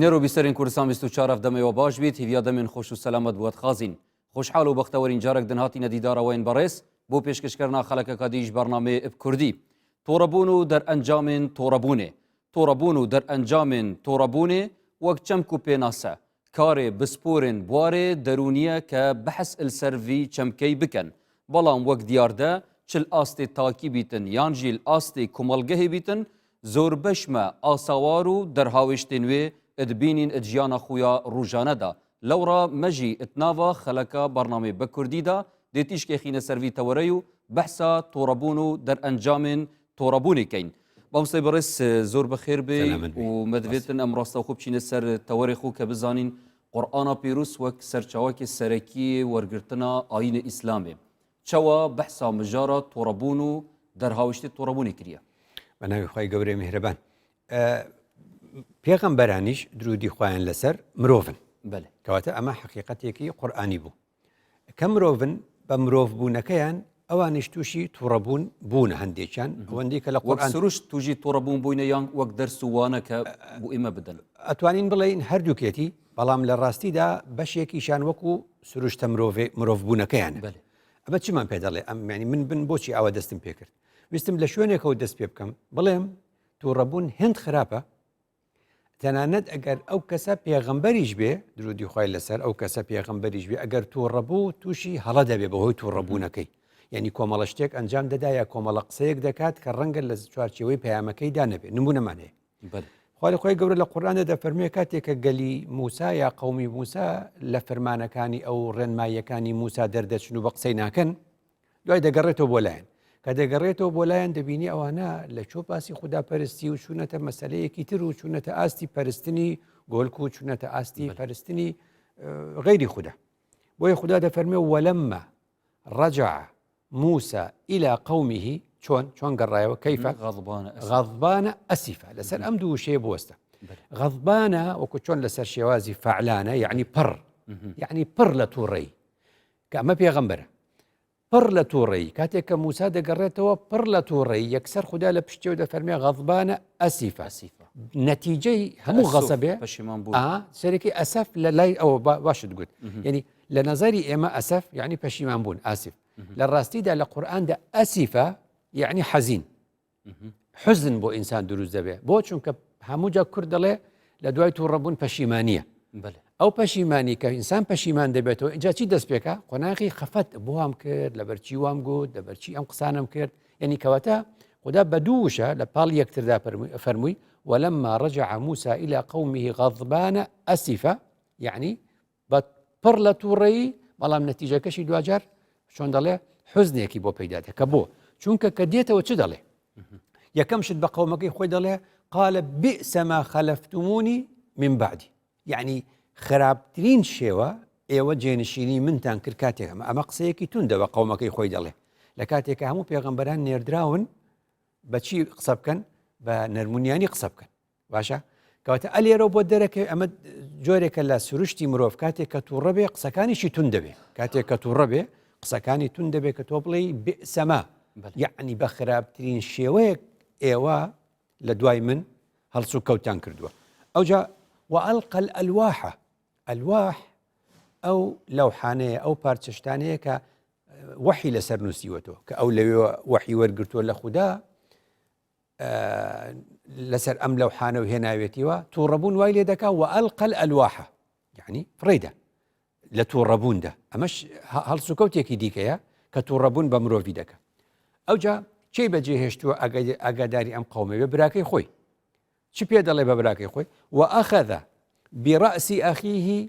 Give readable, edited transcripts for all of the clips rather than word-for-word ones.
بینەر و بیسەرên کوردستان 24 ev demê we baş bît hêviya demên xweş û selamet bi we dixwazîn. Xweşhal û bextewerîn carek din hatîne dîdara we yên berêz bo pêşkêşkirina xelekeka dî ji bernameyê bi Kurdî. Torebûn û derencamên torebûnê. Torebûn û derencamên torebûnê wek çemk û pênase Karê bisporên bwarê derûniye ke behs li ser vî çemkey bikin. Belam wek diyarde çi li astê takî bîtin yan jî li astê komelgehê bîtin, zorbeş me asawar û derhawêştên wê dibînîn di jiyana xwe ya rojane de. Lewra me jî di nava xeleka bernameyê bi kurdî de dê tîşkê xîne ser vî tewerey û behsa torebûn û derencamên torebûnê keyn. Mamosteyê birêz zor bi xêr bê û me divêtin em rastewxwe biçîne ser tewerê xwe ke bizanîn Qur'ana pîroz wek serçawekê serekiyê wergirtina ayînê Îslamê çawa behsa mijara torebûn û derhawiştê torebûnê kiriye. Bi navê Xwedê gewrê mihreban. Pêxemberanîş dirûdî xweyan li ser mirov in. Belê. Kewate eme heqîqetêkî Qur'anî bû. Ke mirovin بە مرۆڤبوونەکەیان ئەوانیش تووشی تووڕەبوون بوون هەندێکیان ئەوەندی کە لە وەک قورئان سروشت تووشی تووڕەبوون بووینە یان وەک دەرس و وانە کە بۆ ئێمە بدەن؟ ئەتوانین بڵێین هەردووکێتی بەڵام لە ڕاستیدا بەشێکیشان وەکو سروشتە مرۆڤێ مرۆڤبوونەکەیانە بەلێ. ئەمە چیمان پێ دەڵێ ئەم یانی من بن بۆچی ئاوا دەستم پێ کرد ویستم لە شوێنێکەوە دەست پێ بکەم بڵێم تووڕەبوون هێند خراپە تەنانەت ئەگەر ئەو کەسە پێغەمبەریش بێ درودی خوای لەسەر ئەو کەسە پێغەمبەریش بێ ئەگەر تووڕەبوو تووشی هەڵە دەبێ بەهۆی تووڕەبوونەکەی یعنی کۆمەڵە شتێک ئەنجام دەدا یا کۆمەڵە قسەیەک دەکات کە ڕەنگە لە چوارچێوەی پەیامەکەیدا نەبێ نمونەمان هەیە خوای خۆی گەورە لە قورئاندا دەفەرموێ کاتێک کە گەلی موسا یا قەومی موسا لە فەرمانەکانی ئەو ڕێنماییەکانی موسا دەردەچن و بە قسەی ناکەن دوای دەگەڕێتەوە بۆ لایەن کە دەگەڕێتەوە بۆ لایەن دەبینی ئەوانە لە چۆ باسی خودا پەرستی و چوونەتە مەسلەیەکی تر و چوونەتە ئاستی پەرستنی گۆلک و چوونەتە ئاستی پەرستنی غەیری خودا بۆیە خودا دەفەرمێ ولما رجع موسى إلى قومه چۆن چۆن گەڕایەوە كيف غضبان أسفا لەسەر ئەم دوو شێ بوەستە غضبان وەکو چۆن لەسەر شێوازی فعلانە یعنی پڕ یعنی پڕ لە تووڕەی کە ئەمە پێغەمبەرە پڕ لە تووڕەیی کاتێک کە موسا دەگەڕێتەوە پڕ لە تووڕەیی یەکسەر خودا لە پشتیەوە دەفەرمێ غضبان أسفا نەتیجەی هەموو غەزەبێ پەشیمان بوو سەرەکی أسف لە لای ئەوە باشت گوت یعنی لە نظری ئێمە أسف یعنی پەشیمان بوون آسف لە ڕاستیدا لە قورئاندا أسفا یعنی حزین حزن بۆ ئینسان دروست دەبێ بۆ چونکە هەموو جا کورد دەڵێ لە دوای تووڕەبوون پەشیمانیە ئەو پەشیمانی کە ئینسان پەشیمان دەبێتەوە اینجا چی دەست پێکە قۆناغی خەفەت بۆ وام کرد لەبەرچی وام گوت لەبەرچی ئەم قسانم کرد یعنی کەواتە خدا بە دوو وشە لە پاڵ یەکتردا فەرمووی ولما رجع موسى إلى قومه غضبان أسفا یعنی بە پڕ لە تووڕەیی، بەڵام نەتیجەکەشی دواجار چۆن دەڵێ حوزنێکی بۆ پەیدا دەکە بۆ چونکە کە دێتەوە چ دەڵێ یەکەم شت بە قەومەکەی خۆی دەڵێ قال بئس ما خلفتموني من بعدي یعنی خراپترین شێوە ئێوە جێنشینی منتان کرد کاتێک ئەمە ئەمە قسەیەکی توندە بە قەومەکەی خۆی دەڵێ لە کاتێک هەموو پێغەمبەران نێردراون بەچی قسە بکەن بە نەرمونیانی قسە بکەن باشە کەواتە ئەلێرەوە بۆ دەرەکەوێ ئەمە جۆرێکە لە سروشتی مرۆڤ کاتێک کە تووڕە بێ قسەکانیشی تون دەبێ کاتێک کە تووڕە بێ قسەکانی تون دەبێ کە تۆ بڵێ بئسەما یعنی بە خراپترین شێوەیەک ئێوە لە دوای من هەڵسو کەوتان کردووە ئەوجا وألقى الألواح ألواح ئەو لەوحانەیە ئەو پارچەشتانەیە کە وەحی لەسەر نووسیوەتەوە کە ئەو لەوێ وەحی وەرگتووە لە خودا لەسەر ئەم لەوحانە و هێناوێتیوە تووڕەبوون وای لێ دەکا و ألقى الألواح یعنی فڕێدا لە تووڕەبووندا ئەمەش هەڵسوکەوتێکی دیکەیە کە تووڕەبوون بە مرۆڤی دەکە ئەوجا چی بەجێ هێشتووە ئاگاداری ئەم قومێ بێ براکەی خۆی چ پێ دەڵێ بە براکەی خۆی وأخذ برأس أخيه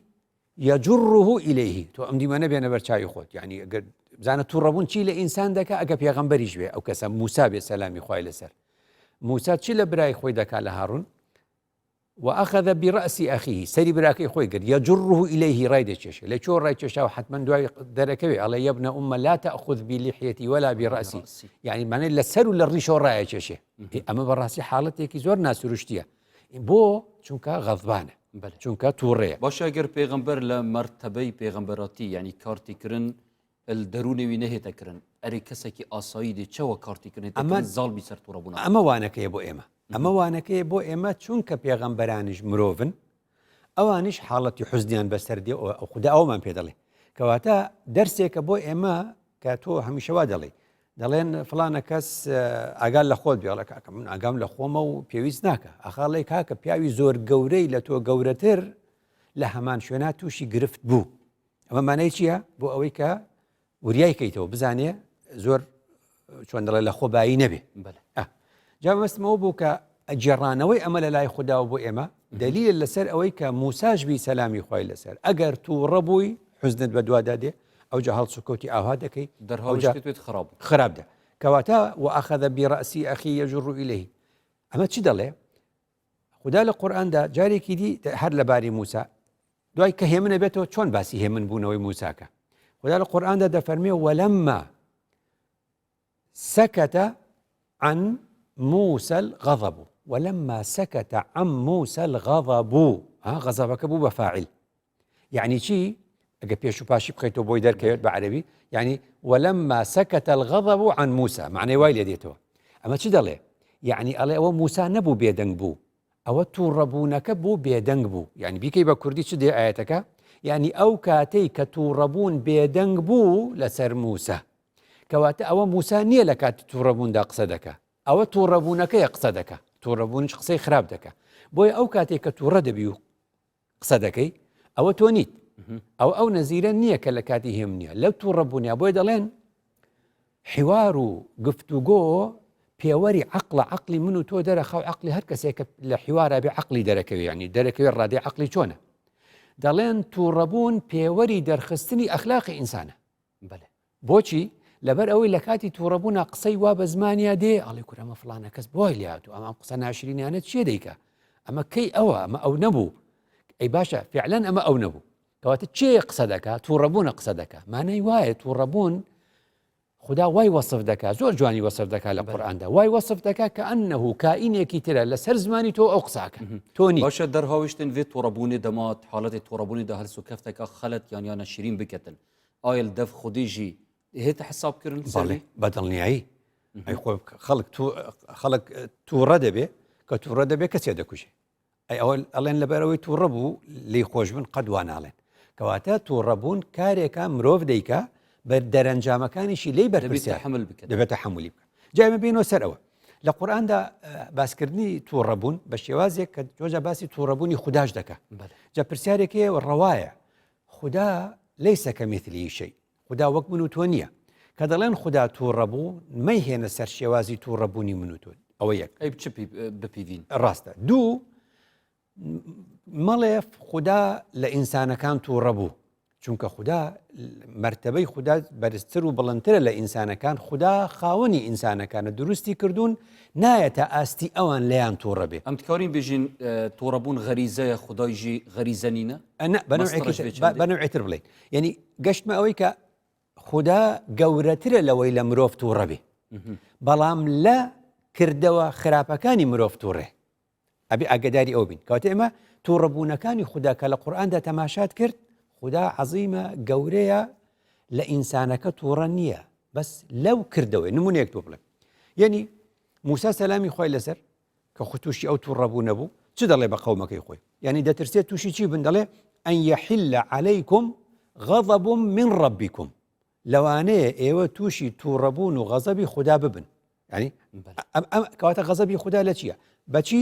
یجره الیه تۆ ئەم دیمەنە بێنە بەر چاوی خۆت یعنی ئەگەر بزانە تووڕەبوون چی لە ئینسان دەکا ئەگە پێغەمبەریش بێ ئەو کەسە موسا بێ سەلامی خوای لەسەر موسا چی لە برای خۆی دەکا لە هاڕون وأخذ برأس أخيه سەری براکەی خۆی گرت يجره إليه ڕای دەکێشێ لە چۆ ڕای کێشا و حتما دوای دەرەکەوێ ئەڵێ يا ابن أم لا تأخذ بلحيتي ولا برأسي یعنی معنی لە سەر و لە ڕیشەوە ڕایەکێشێ ئەمە بەڕاستی حاڵەتێکی زۆر ناسروشتیە بۆ؟ چونکە غەزبانە بەلێ. چونکە توڕەیە. باشە گەر پێغەمبەر لە مەرتەبەی پێغەمبەراتی یانی کارتی کرن ال دەرونێ وی نەهێتە کرن ئەرێ کەسەکی ئاسایی دێ چەوە کارتی کرن هێتە ئەمە کرن زاڵ بی سەر توڕەبونا ئەمە وانەکەیە بۆ ئێمە ئەمە وانەکەیە بۆ ئێمە چونکە پێغەمبەرانیش مرۆڤن. ئەوانیش حاڵەتی حوزنیان بەسەر دێ و خودا ئەومان پێ دەڵێ. کەواتە دەرسێکە بۆ ئێمە کە تۆ هەمیشە وا دەڵێی. دەڵێن فڵانە کەس ئاگال لە خۆت بێ کاکە من ئاگام لە خۆمە و پێویست ناکە ئەخاڵێ کاکە پیاوی زۆر گەورەی لە تۆ گەورەتر لە هەمان شوێنا تووشی گرفت بوو ئەمە مانای چییە بۆ ئەوەی کە وریای کەیتەوە بزانێ زۆر چۆن دەڵێ لە خۆبایی نەبێ جا مەبەستمەوە بوو کە گێڕانەوەی ئەمە لە لای خوددا و بۆ ئێمە دلیل لەسەر ئەوەی کە موساش بی سەلامی خوای لەسەر ئەگەر تووڕە بووی حزنت بە دوادا دێ ئەو جا هەڵسوکەوتی ئاها دەکەی دەرهاویشتێت خراپ خراپ دە کەواتە وأخذ برأس أخيه يجره إليه ئەمە چی دەڵێ خودا لە قورئاندا جارێکی دی هەر لەباری موسا دوای کە هێمنە بێتەوە چۆن باسی هێمن بوونەوەی موساکە خودا لە قورئاندا دەفەرمێ ولما سكت عن موسى الغضب ولما سكت عن موسى الغضب ها غەزەبەکە بوو بە فاعل یعنی چی ئەگە پێش و پاشی بخەیتەوە بۆی دەرکەوێت بە عەربی یعنی ولما سكت الغضب عن موسى معنی وای لێ دێتەوە ئەمە چی دەڵێ یعنی ئەڵێ ئەوە موسا نەبوو بێدەنگ بوو ئەوە تووڕەبوونەکە بوو بێدەنگ بوو یعنی بیکەی بە کوردی چ دێ ئاەتەکە یعنی ئەو کاتەی کە تووڕەبوون بێدەنگ بوو لەسەر موسا کەواتە ئەوە موسا نییە لە کاتی تووڕەبووندا قسە دەکا ئەوە تووڕەبوونەکەیە قسە دەکا تووڕەبوونیش قسەی خراپ دەکا بۆیە ئەو کاتێک کە تووڕە دەبی و قسە دەکەی ئەوە تۆ نیت ئەو ئەو نەزیرە نییە کە لە کاتی هێم نییە لەو تووڕەبوونیا بۆی دەڵێن حیوار و گفتوگۆ پێوەری عقلە عقلی من و تۆ دەرەخە و عقلی هەر کەسێک لە حیوارە بێ عقلی دەرەکەوێ ینی دەرەکەوێ ڕادێ عقلی چۆنە دەڵێن تووڕەبوون پێوەری دەرخستنی ئەخلاقی ئینسانە بەلێ. بۆچی؟ لەبەر ئەوەی لە کاتی تووڕەبوونا قسەی وا بە زمانیا دێ ئەڵێ کورە ئەمە فڵانە کەس بۆی لێ هاتوو ئەمە ئەم قسە ناشرینانە چییە دەیکا ئەمە کەی ئەوە ئەمە ئەو نەبوو ئەی باشە فعلەن ئەمە ئەو نەبوو کەواتە چێ قسە دەکا تووڕەبوونە قسە دەکا مانای وایە تووڕەبوون خدا وای وەصف دەکا زۆر جوانی وەصف دەکا لە قورئاندا وای وەصف دەکا کە ئەنه کائینێکی ترە لەسەر زمانی تۆ ئەو قساکە تۆ نی باشە دەرهاویشتن vê توڕەبوونێ دەما حالەتی توڕەبوونێ دا هەلس و کەفتەکە خەلەت یان یانە شیرین بکەتن ئایا لە دەف خودی ژی هێتە حساب کردن بەڵێ بە دڵنیایی ئەی خۆ خەڵک تو خەڵک تووڕە دەبێ کە تووڕە دەبێ کەسێ دەکوژێ ئەی ئەوە ئەڵێن لەبەرەوەی تووڕە بوو لی خۆش بن قەت وا ناڵێن کەواتە تووڕەبوون کارێکە مرۆڤ دەیکا بە دەرەنجامەکانیشی لی بەرپرسیار حمل بکە دەبێت تەحملی بکە جا ئێمە بێینەوە سەر ئەوە لە قورئاندا باسکردنی تووڕەبوون بە شێوازێک کە جۆجا باسی تووڕەبوونی خودداش دەکا جا پرسیارێک هەیە ڕەوایە خودا ليس كمثله شيء خودا وەک من و تۆ نییە کە دەڵێن خودا تووڕە بوو مەیهێنە سەر شێوازی تووڕەبوونی من و تۆ ئەوە یەک ئەی چ بپیڤین ڕاستە دوو مەڵێ خودا لە ئینسانەکان تووڕە بوو چونکە خودا مەرتەبەی خودا بەرزتر و بڵندترە لە ئینسانەکان خودا خاوەنی ئینسانەکانە دروستی کردوون نایەتە ئاستی ئەوان لێیان تووڕە بێ ئەم تکارین بێژین تووڕەبوون غەریزەیە خودای ژی غەریزە نینە؟ نا بە نەوعێکی تر بڵێین یعنی گەشتمە ئەوەی کە خودا گەورەترە لەوەی لە مرۆڤ تووڕە بێ بەڵام لە کردەوە خراپەکانی مرۆڤ تووڕێ ئەبێ ئاگداری ئەو بین کەواتە ئێمە تووڕەبوونەکانی خودا کە لە قورئاندا تەماشات کرد خودا عەزیمە گەورەیە لە ئینسانەکە تووڕە نییە بەس لەو کردەوەی نمونەیەک تۆ بڵێم یعنی موسا سەلامی خۆی لەسەر کە خو تووشی ئەو تووڕەبوو نەبوو چ دەڵێ بە قەومەکەی خۆی یعنی دەترسێت تووشی چی بن دەڵێ أن يحل عليكم غضب من ربكم لەوانەیە ئێوە تووشی تووڕەبوون و غەزەبی خودا ببن یعنی ئەم کەواتە غەزەبی خودا لە چییە بەچی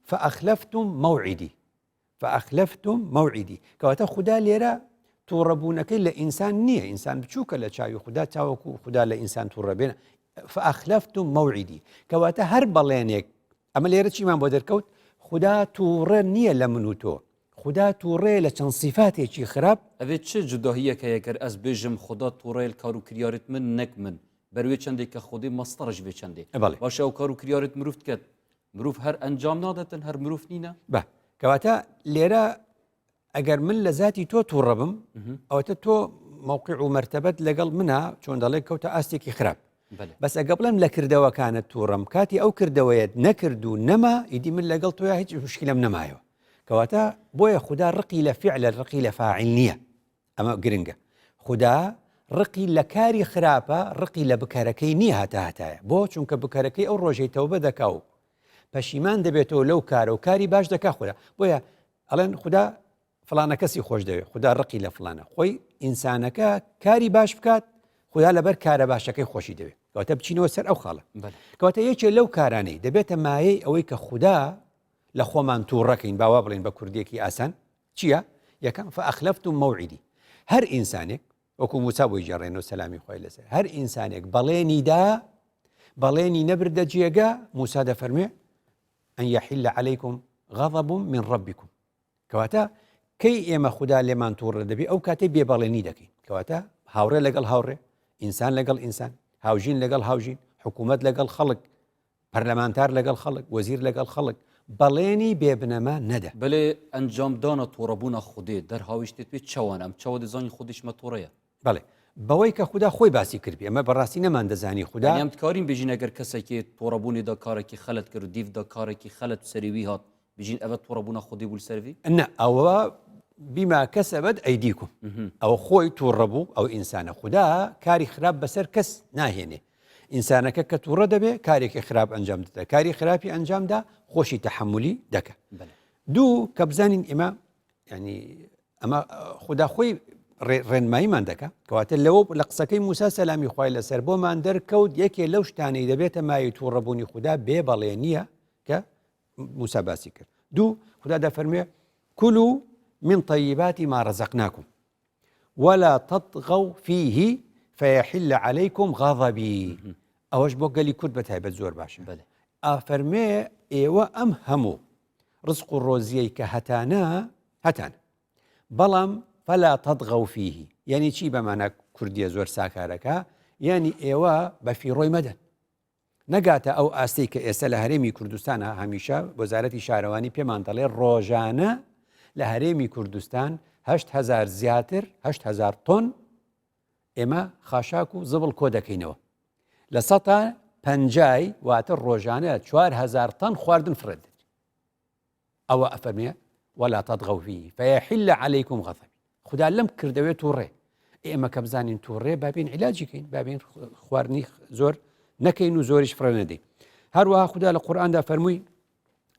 فأخلفتم موعدي فأخلفتم موعدي کەواتە خودا لێرە تووڕەبوونەکەی لە ئینسان نییە ئینسان بچووکە لە چاوی خودا تاوەکو خودا لە ئینسان تووڕە بێنە فأخلفتم موعدي کەواتە هەر بەڵێنێک ئەمە لێرە چیمان بۆ دەرکەوت خودا تووڕە نییە لە من و تۆ خودا تووڕەیە لە چەند سیفاتێکی خراپ. ئەێ چ جوداهیەک هەیە گەر ئەز بێژم خودا تووڕەیە لە کار و کریارێت من نەک من بەر وێ چەندێ کە خودێ مەستەرش ڤێ چەندێ بەڵێ. باشە ئەو کار و کریارێت مروف دکەت مروف هەر ئەنجام نادەتن هەر مروف نینە؟ بە کەواتە لێرە ئەگەر من لە زاتی تۆ تووڕە بم ئەوەتە تۆ مەوقع و مەرتەبەت لەگەڵ منە چۆن دەڵێ کەوتە ئاستێکی خراپ بەس ئەگە بڵێم لە کردەوەکانت تووڕەم کاتی ئەو کردەوەیەت نەکرد و نەما ئیدی من لەگەڵ تۆیا هیچ مشکلەم نەمایەوە کەواتە بۆیە خودا ڕقی لە فعلە ڕقی لە فاعل نییە ئەمە گرنگە خودا ڕقی لە کاری خراپە ڕقی لە بکەرەکەی نییە هەتا هەتایە بۆ چونکە بکەرەکەی ئەو ڕۆژەی تەوبە دەکا و پەشیمان دەبێتەوە لەو کارە و کاری باش دەکا خودا بۆیە ئەڵێن خودا. فلانە کەسی خۆش دەوێت خودا ڕقی لە فلانە خۆی ئینسانەکە کاری باش بکات خودا لەبەر کارە باشەکەی خۆشی دەوێت کەواتە بچینەوە سەر ئەو خاڵە کەواتە یەکێ لەو کارانەی دەبێتە مایەی ئەوەی کە خودا لە خۆمان تووڕەکەین باوا بڵێن بە کوردێکی ئاسان چییە؟ یەکەم فأخلفتم موعدی هەر ئینسانێک وەکو موسا بۆی گێڕێنەوە سەلامی خوای لەسەر هەر ئینسانێک بەڵێنی دا بەڵێنی نەبردە جێگە موسا دەفەرموێ أن يحل عليكم غضب من ربكم کەواتە کەی ئێمە خودا لێمان تووڕە دەبی ئەو کاتەی بێبەڵێنی دەکەین کەواتە هاوڕێ لەگەڵ هاوڕێ ئینسان لەگەڵ ئینسان هاوژین لەگەڵ هاوژین حکوومەت لەگەڵ خەڵک پەرلەمانتار لەگەڵ خەڵک، وەزیر لەگەڵ خەڵک، بەڵێنی بێ بنەما نەدە. بەلێ ئەنجامدانە توڕەبوونە خودێ دەرهاویشتێت پێ چەوان ئەم چەوە دەزانی خودیش مە توڕەیە. بەڵێ بەوەی کە خودا خۆی باسی کردبی ئەمە بەڕاستی نەماندەزانی خودا. یانی ئەم دکارین بێژین ئەگەر کەسەکێ توڕەبوونێ دا کارەکی خەلەت کرد و دیڤ دا کارەکی خەلەت سەری وی هات بژین ئەڤە توڕەبوونە خودێ بوو لسەر وی؟ نە ئەوە بما کەسەبەت ئەیدیکم ئەوە خۆی توڕە بوو ئەو ئینسانە خودا کاری خراپ بەسەر کەس ناهێنێ ئینسانەکە کە تووڕە دەبێ کارێکی خراپ ئەنجام دەدا کاری خراپی ئەنجامدا خۆشی تەحملی دەکە دوو کە بزانین ئێمە ینی ئەمە خدا خۆی ڕێنماییمان دەکا کەواتە لەوە لە قسەکەی موسا سەلامی خوای لەسەر بۆمان دەرکەوت یەکێ لەو شتانەی دەبێتە مایە تووڕەبوونی خودا بێ بەڵێ نییە کە موسا باسی کرد دوو خدا دەفەرموێ كلوا من طيبات ما رزقناكم ولا تطغوا فيه فيحل عليكم غضبي ئەوەش بۆ گەلی کورد بە تایبەت زۆر باشە ئافەرمێ ئێوە ئەم هەموو ڕزق و ڕۆزیەی کە هەتانە هەتان بەڵام فلا تطغوا فيه یعنی چی بەمانە کوردیە زۆر ساکارەکە یعنی ئێوە بە فیڕۆی مەدەن نەگاتە ئەو ئاستەی کە ئێستا لە هەرێمی کوردستانە هەمیشە وەزارەتی شارەوانی پێمان دەڵێ ڕۆژانە لە هەرێمی کوردستان 8هزار زیاتر 8هزار تۆن ئێمە خاشاک و زبڵ کۆ دەکەینەوە لە سەتا پەنجای واتە ڕۆژانە 4هزار تەن خواردن فڕێت دەدرێت ئەوە ئەفەرمێ ولا تطغوا فيه فيحل عليكم غضبي خودا لەم کردەوێت تووڕێ ئێمە کە بزانین تووڕێ بابین عیلاجی کەین بابین خواردنی زۆر نەکەین و زۆریش فڕێ نەدەین هەروەها خودا لە قورئاندا فەرمووی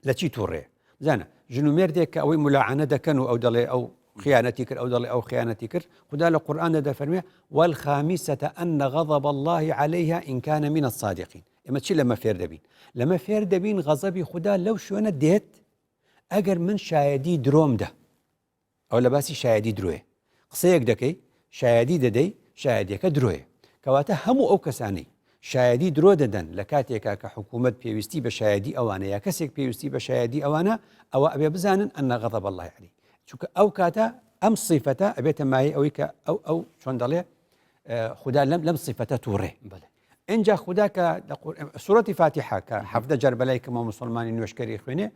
لە چی تووڕێ بزانە ژن و مێردێک کە ئەوەی ملاعانە دەکەن و ئەو دەڵێ ئەو خیانەتی کرد ئەو دەڵێ ئەو خیانەتی کرد خودا لە قورئاندا دەفەرمێ والخامسة أن غضب الله عليها إن كان من الصادقين ئێمە چی لەمە فێر دەبین؟ لەمە فێر دەبین غەزەبی خودا لەو شوێنە دێت ئەگەر من شایەدی درۆم دا. ئەو لە باسی شایەدی درۆیە. قسەیەک دەکەی شایەدی دەدەی شایەدیەکە درۆیە. کەواتە هەموو ئەو کەسانەی شایەدی درۆ دەدەن لە کاتێکا کە حکوومەت پێویستی بە شایەدی ئەوانە یا کەسێک پێویستی بە شایەدی ئەوانە ئەوە ئەبێ بزانن أن غضب الله عليه چونکە ئەو کاتە ئەم سیفەتە ئەبێتە مایەی ئەوەی کە ئەو ئەو چۆن دەڵێ خودا لەم لەم سیفەتە تووڕێ بەڵێ ئینجا خودا کە لە سورەتی فاتیحە کە حەڤدە جار بەلای کەمەوە مسلمانی نوێژکەری خوێنێ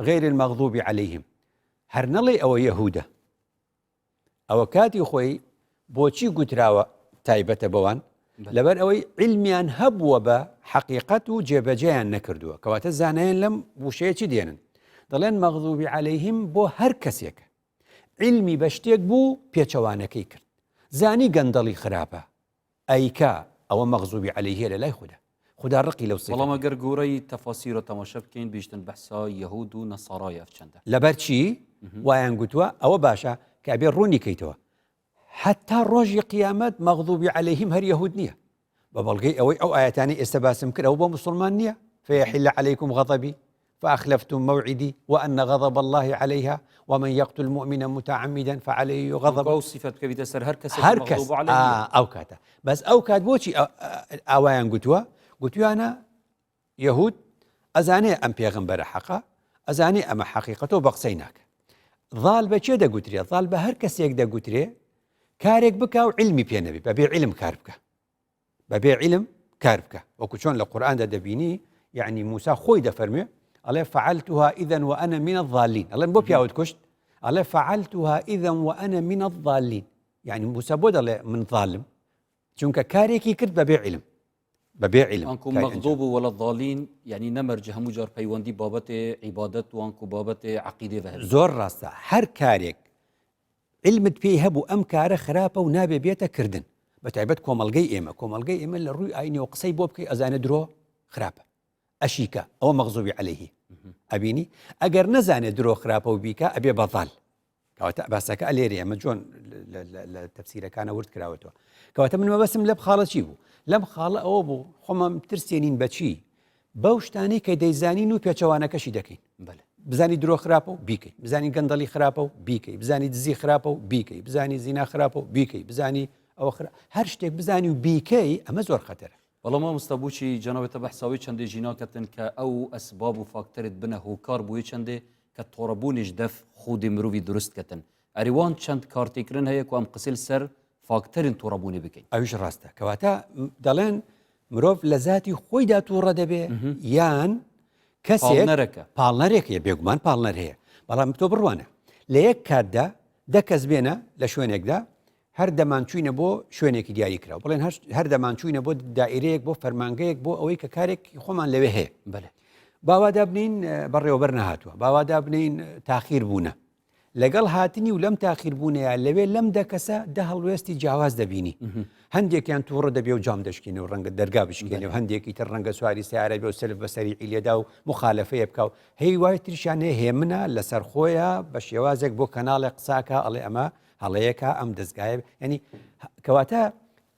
غیر المغضوب عليهم هەر نەڵێ ئەوە یەهودە ئەوە کاتی خۆی بۆچی گوتراوە تایبەتە بەوان لەبەر ئەوەی علمیان هەبووە بە حەقیقەت و جێبەجێیان نەکردووە کەواتە زانایان لەم وشەیە چی دێنن دەڵێن مەغضوبی عليهم بۆ هەر کەسێکە علمی بە شتێک بوو پێچەوانەکەی کرد زانی گەندەڵی خراپە ئەیکا ئەوە مەغزوبی عەلەیهیە لە لای خودا خودا ڕقی لەو سیفەتەیە. بەڵام ئەگەر گۆرەی تەفاسیرە تەماشا بکەین بیشتن بەحسا یەهود و نەسارایە ئەف چەندە. لەبەر چی وایان گوتوە ئەوە باشە کە ئەبێ ڕوونی کەیتەوە حەتا ڕۆژی قیامەت مەغضوبی عەلەیهیم هەر یەهود نییە بە بەڵگەی ئەوەی ئەو ئایەتانەی ئێستا باسم کرد ئەوە بۆ موسڵمان نییە فیحل علیکم غضبی فأخلفتم موعدی وأن غضب الله عليها ومن يقتل مؤمنا متعمدا فعليه غضب ئەو سیفەت بکەویتە سەر هەر کەسێک هەر کەس مغضوب عليه ئا، ئەو کاتە بەس ئەو کات بۆچی ئاوایان گوتووە گوتویانە یەهود ئەزانێ ئەم پێغەمبەرە حەقە ئەزانێ ئەمە حەقیقەتەوە بە قسەی ناکە ضال بە کێ دەگوترێ ضال بە هەر کەسێک دەگوترێ کارێک بکا و علمی پێ نەبێ بەبێ علم کار بکە بەبێ عیلم کار بکە وەکو چۆن لە قورئاندا دەبینی یعنی موسا خۆی دەفەرموێ ئەڵێ فعلتها إذا وأنا من الضالين ئەڵێن بۆ پیاوت کوشت ئەڵێ فعلتها إذا وأنا من الضالين یعنی موسا بۆ دەڵێ من ظالم چونکە کارێکی کرد بەبێ عیلم بەبێ عیلم ئەنکو مەغضوب ولا الضالین یعنی نەمەرج هەموو جار پەیوەندی بابەتێ عیبادەت و ئەنکو بابەتێ عەقیدێ بە هەبێ زۆر ڕاستە هەر کارێک عیلمت پێی هەبوو ئەم کارە خراپە و نابێ بێتە کردن بە تایبەت کۆمەڵگەی ئێمە کۆمەڵگەی ئێمە لە ڕووی ئاینەوە قسەی بۆ بکەی ئەزانێ درۆ خراپە ئەشیکە ئەوە مەغزوبی عەلەیهی ئەبینی ئەگەر نەزانێ درۆ خراپە و بیکە ئەبێ بەضال. کەواتە باسەکە ئەلێرێ ئەمە جۆن لە تەفسیرەکانە ورد کراوەتەوە کەواتە من مەبەستم لەم خاڵە چی بوو لەم خاڵە ئەوە بوو خۆمان ترسێنین بەچی بەو شتانەی کە دەیزانین و پێچەوانەکەشی دەکەین بەلێ بزانی درۆ خراپە و بیکەی بزانی گەندەڵی خراپە و بیکەی بزانی دزی خراپە و بیکەی بزانی زینا خراپە و بیکەی بزانی ئەوە خرا هەر شتێک بزانی و بیکەی ئەمە زۆر خەتەرە. وەڵا مامۆستا بۆچی جەنابتە بەحساوی چەندێ ژی ناکەتن کە ئەو ئەسباب و فاکتەرت بنە هۆکار بۆیە چەندێ کە تۆڕەبوونیش دەف خودی مروڤی دروست کەتن ئەری وان چەند کارتێکرن هەیە کو ئەم قسیل سەر فاکتەرن توڕەبوونی بکەین. ئەویش ڕاستە. کەواتە دەڵێن مرۆڤ لە زاتی خۆیدا تووڕە دەبێ یان کەسێک پاڵنەرەکە. پاڵنەرێک هەیە بێگومان پاڵنەر هەیە بەڵام تۆ بڕوانە لە یەک کاتدا دە کەس بێنە لە شوێنێکدا هەر دەمان چوینە بۆ شوێنێکی دیاری کراو بڵێن هەر دەمان چوینە بۆ دائرەیەک بۆ فەرمانگەیەک بۆ ئەوەی کە کارێک خۆمان لەوێ هەیە بەێ باوا دابنین بەڕێوەبەر نەهاتووە باوا دابنین تاخیر بوونە لەگەڵ هاتنی و لەم تاخیر بوونەیە لەوێ لەم دە کەسە دە هەڵوێستی جیاواز دەبینی هەندێکیان تووڕە دەبێ و جام دەشکێنێ و ڕەنگە دەرگا بشکێنێ و هەندێکی تر ڕەنگە سواری سیارە بێ و سەلف بەسەری عیلێدا و مخالفەیە بکە و هەی وای تریشیان هەیە هێمنە لەسەر خۆیە بە شێوازێک بۆ کەناڵێک قساکە ئەڵێ ئەمە هەڵەیەکە ئەم دەستگایە ینی کەواتە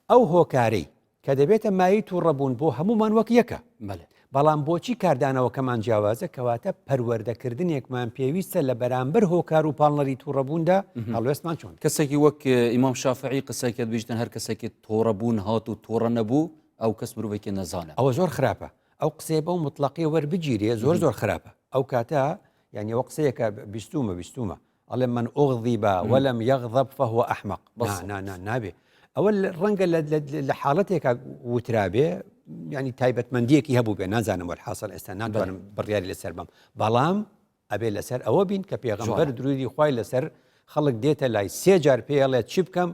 ئەو هۆکارەی کە دەبێتە مایەی تووڕەبوون بۆ هەموومان وەک یەکە. بەلێ. بەڵام بۆچی کاردانەوەکەمان جیاوازە؟ کەواتە پەروەردەکردنێکمان پێویستە لە بەرامبەر هۆکار و پاڵنەری تووڕەبووندا هەڵوێستمان چۆن بێت. کەسێکی وەک ئیمام شافعی قسەی کرد بیژتن هەر کەسێکی توڕەبوون هات و توڕە نەبوو ئەو کەس مرۆڤێکی نەزانە. ئەوە زۆر خراپە ئەو قسەیە بەو موتڵەقیە وەربگیرێ زۆر زۆر خراپە ئەو کاتە یانی ئەوە قسەیەکە بیستوومە بیستوومە ئەڵێ من اغضب ولم یغضب فهو احمق نا نا نابێ ئەوە ڕەنگە لە حاڵەتێکا وترابێ ینی تایبەتمەندیەکی هەبوو بێ نازانم وەرحاصل ئێستا ناتوانم بڕیاری لەسەر بم بەڵام ئەبێ لەسەر ئەوە بین کە پێغەمبەر درودی خوای لەسەر خەڵک دێتە لای سێ جار پێڵێ چی بکەم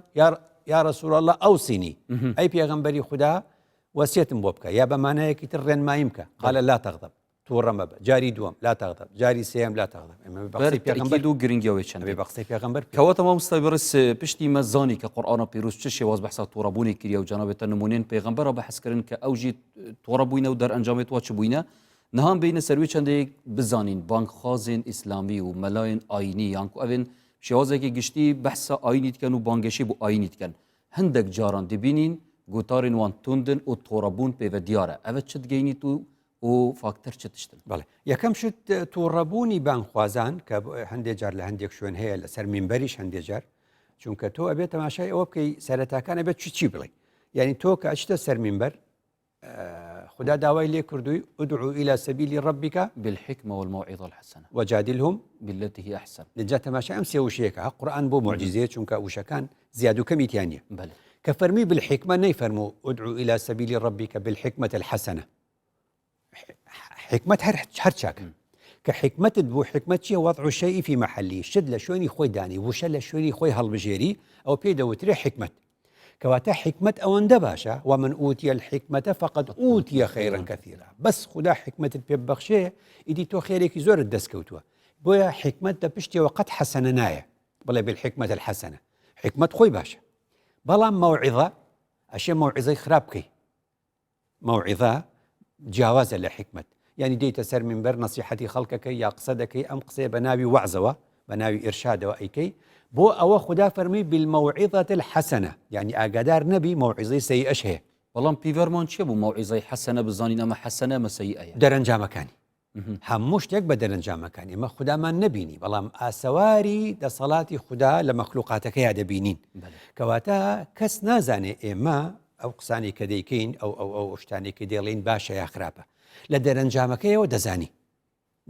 یا رسول الله ئەوسینی ئەی پێغەمبەری خودا وەسیەتم بۆ بکە یا بە مانایەکی تر ڕێنماییم بکە قال لا تغضب تووڕە مەبە جاری دووەم لا تغضب جاری سێیەم لا تغضب ئێمە بە قسەی پێغەمبەر دوو گرنگیەوەی چەند بە قسەی پێغەمبەر کەواتە مامۆستای بەڕێز پشتی مە زانی کە قورئانە پیرۆز چ شێواز بەحسا تووڕەبوونی کردیە و جەنابێتە نمونێن پێغەمبەرە بەحس کردن کە ئەو ژی تووڕە بووینە و دەرئەنجامێت وا چ بووینە نهان بینە سەروی چەندێک بزانین بانگخوازێن ئیسلامی و مەلایەن ئاینی یانکو ئەوێن شێوازێکی گشتی بەحسا ئاینی دکەن و بانگەشەی بۆ ئاینی دکەن هەندێک جاران دبینین گوتارên wan tundin û torebûn pêve diyar e. Ev çi digeyînît û و فاکتەر چ تشتن؟ بەڵێ یەکەم شت تووڕەبوونی بانگخوازان کە هەندێک جار لە هەندێک شوێن هەیە لەسەر مینبەریش هەندێک جار چونکە تۆ ئەبێت تەماشای ئەوە بکەی سەرەتاکان ئەبێت چی چی بڵێ یعنی تۆ کە ئەچتە سەر مینبەر خدا داوای لێ کردووی ادع إلى سبيل ربك بالحکمە والموعظە الحسنە وجادلهم بالتي هي أحسن جا تەماشای ئەم سێ وشەیەکە ها قورئان بۆ معجزەیە چونکە وشەکان زیاد و کەمی تیا نییە بەلێ. کە فەرمی بالحکمە نەیفەرموو ادع إلى سبيل ربك بالحکمة الحسنە حکمت هەر هەر چاکە کە حکمتت بوو حکمت چییە وضع الشيء في محله شت لە شوێنی خۆی دانی وشە لە شوێنی خۆی هەڵبژێری ئەو پێی دەوترێ حکمت کەواتە حکمت ئەوەندە باشە ومن أوتي الحکمة فقد أوتي خيرا كثيرا بەس خودا حکمتت پێ ببەخشێ ئیدی تۆ خێرێکی زۆرت دەست کەوتووە بۆیە حکمت لە پشتیەوە قەت حەسەنە نایە بڵێ بالحکمة الحسنە حکمت خۆی باشە بەڵام مەوعیظە ئەشێ مەوعیزەی خراپ بکەی مەوعیظە جیاوازە لە حیکمەت یانی دێیتە سەر مینبەر نەسیحەتی خەڵکەکەی یا قسە دەکەی ئەم قسەیە بە ناوی وەعزەوە بە ناوی ئیرشادەوە ئەیکەی بۆ ئەوە خودا فەرمی بالموعظة الحسنە یانی ئاگادار نەبی مەوعیزەی سەیئەش هەیە. بەڵام پیڤەرمان چیە بۆ مەوعیزەی حەسەنە بزانین ئەمە حەسەنە ئەمە سەیئەیە؟ دەرەنجامەکانی هەموو شتێک بە دەرەنجامەکان ئێمە خودامان نەبینی بەڵام ئاسەواری دەسەڵاتی خودا لە مەخلوقاتەکەیا دەبینین کەواتە کەس نازانێ ئێمە ئەو قسانی کە دەیکەین ئەو ئەو ئەو شتانێک کە دێڵین باشە یا خراپە لە دەرەنجامەکەیەوە دەزانی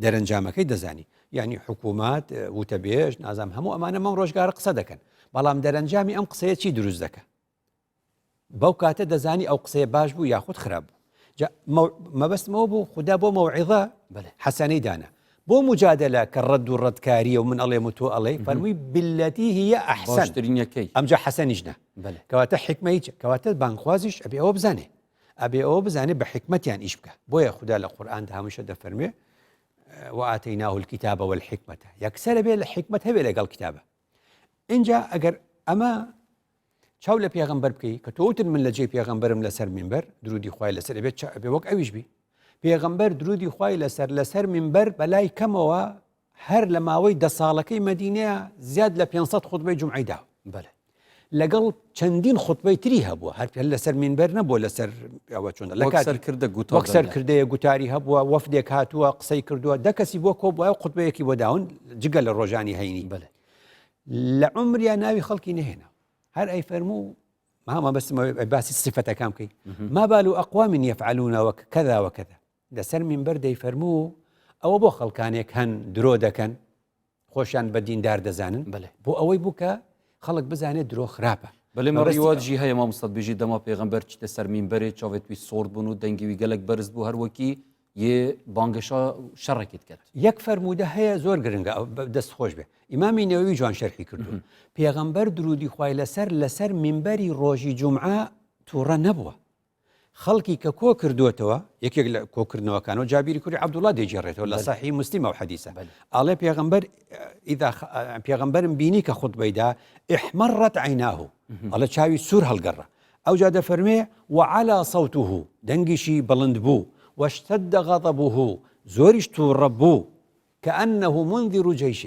دەرەنجامەکەی دەزانی یعنی حکوومەت وتەبێژ نازام هەموو ئەمانە مەم ڕۆژگارە قسە دەکەن بەڵام دەرەنجامی ئەم قسەیە چی دروست دەکە بەو کاتە دەزانی ئەو قسەیە باش بوو یاخود خراپ بوو جا مەبەستمەوە بوو خودا بۆ مەوعیظە حەسەنەی دانا بۆ مجادلە کە ڕەد و ڕەتکاریە و من ئەڵێم و تۆ ئەڵێ فەرمووی بالتي هي أحسن باشترینەکەی ئەمجا حەسەنیش نا کەواتە حیکمە هیچ کەواتە بانگخوازیش ئەبێ ئەوە بزانێ ئەبێ ئەوە بزانێ بە حیکمەتیان ئیش بکە بۆیە خودا لە قورئاندا هەمیشە دەفەرموێ وآتيناه الكتاب والحكمة یەکسەرە بێ لە حیکمەت هەبێ لەگەڵ کتابە ئینجا ئەگەر ئەمە چاو لە پێغەمبەر بکەی کە تۆ وتن من لە جێی پێغەمبەرم لەسەر مینبەر درودی خوای لەسەر ئەبێت چا ئەبێ وەک ئەویش بی پێغەمبەر درودی خوای لەسەر لەسەر مینبەر بەلای کەمەوە هەر لە ماوەی دە ساڵەکەی مەدینەیە زیاد لە 500 خوتبەی جومعەی داوە. بەلێ. لەگەڵ چەندین خوتبەی تری هەبووە هەر پێ لەسەر مینبەر نەبووە لەسەر ئەوە چۆن لە وەک کاتی سەرکردە گوتار وەک دەنیا. سەرکردەیە گوتاری هەبووە وەفدێک هاتووە قسەی کردووە دە کەسی بۆ کۆبووە و خوتبەیەکی بۆ داون جگە لە ڕۆژانی هەینی. بەلێ. لە عومریا ناوی خەڵکی نەهێنا هەر ئەی فەرموو ما مەبەستم ئەوەیە باسی سیفەتەکان بکەی ما بال أقوام يفعلون وكذا وكذا لەسەر مینبەر دەیفەرموو ئەوە بۆ خەڵکانێک هەن درۆ دەکەن خۆشیان بە دیندار دەزانن بەلێ. بۆ ئەوەی بوو کە خەڵک بزانێت درۆ خراپە. بەلێ مە مەبەستی ڕیوات ژی هەیە مامۆستا دبێژی دەما پێغەمبەر چیتە سەر مینبەرێ چاوێت وی سۆرد بوون و دەنگی وی گەلەک بەرز بوو هەر وەکی یێ بانگەشا شەڕەکی دکەت. یەک فەرموودە هەیە زۆر گرنگە دەست خۆش بێ ئیمامی نەوەوی جوان شەرحی کردووە پێغەمبەر درودی خوای لەسەر لەسەر مینبەری ڕۆژی جومعە تووڕە نەبووە خەڵکی کە کۆ کردووەتەوە، یەکێک لە کۆکردنەوەکانەوە جابیری کوری عەبدوڵڵا دەیگێڕێتەوە لە سەحیح موسلیم ئەو حەدیسە ئاڵێ پێغەمبەر ئیذا پێغەمبەرم بینی کە خوتبەی دا احمرت عیناه ئەڵێ چاوی سوور هەڵگەڕا ئەوجا دەفەرمێ وعلا صوته دەنگیشی بڵند بوو واشتد غضبه زۆریش تووڕە بوو كأنه منذر جيش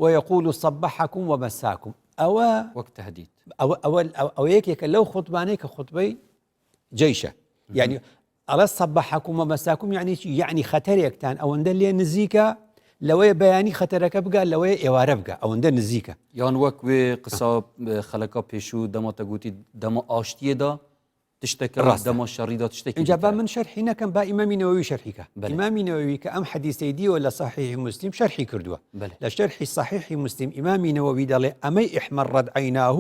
ويقول صبحكم ومساكم ئەوە وەک تهدید ئەوە ئەوە ئەوە یەکێکە لەو خوتبانەی کە خوتبەی جەیشە یعنی ئەڵێ صبحكم ومساكم یعنی چی یعنی خەتەرێکتان ئەوەندە لێ نزیکە لەوەیە بەیانی خەتەرەکە بگا لەوەیە ئێوارە بگا ئەوەندە نزیکە. یان وەک وێ قسە خەلەکا پێشوو دەما تە گوتی دەما ئاشتیەدا تشتەکە ڕاستە. دەما شەڕیدا تشتێکی ئینجا با دیکە. من شەرحی نەکەم با ئیمامی نەوەوی شەرحی کا. بەلێ. ئیمامی نەوەوی کە ئەم حەدیسەی دیوە لە صحیح مسلم شەرحی کردووە. بەلێ. لە شەرحی صحیح مسلم ئیمامی نەوەوی دەڵێ ئەمەی احمرت عیناه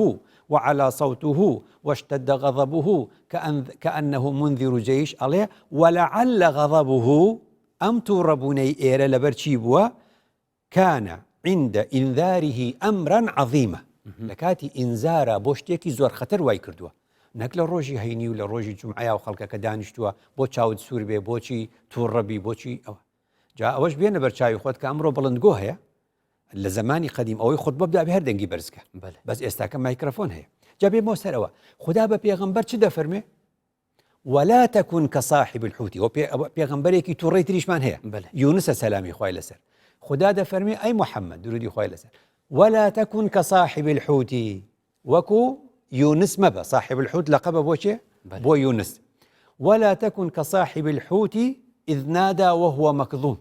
وعلا صوته واشتد غضبه کانه منذر جیش ئەڵێ ولعل غضبه ئەم توڕەبوونەی ئێرە لەبەر چی بووە کان عند انذاره امرا عظیما لە کاتی ئینزارا بۆ شتێکی زۆر خەتەر وای کردووە نەک لە ڕۆژی هەینی و لە ڕۆژی جومعەیا و خەڵکەکە دانیشتووە بۆ چاوت سوور بێ بۆچی توڕەبی بۆچی ئەوە جا ئەوەش بێنە بەرچاوی خۆت کە ئەمڕۆ بڵندگۆ هەیە لە زەمانی قەدیم ئەوەی خوتبە بدا بێ هەر دەنگی بەرز کە بەس ئێستاکە مایکرۆفۆن هەیە جا بێمەوە سەرەوە خودا بە پێغەمبەر چ دەفەرمێ ولا تكن كصاحب الحوت و پێغەمبەرێکی تووڕەی تریشمان هەیە یونسە سەلامی خوای لەسەر خودا دەفەرمێ ئەی محەممەد درودی خوای لەسەر ولا تكن كصاحب الحوت وەکو یونس مەبە صاحب الحوت لەقەبە بۆ چێ بۆ یونس ولا تكن كصاحب الحوت إذ نادى وهو مكظوم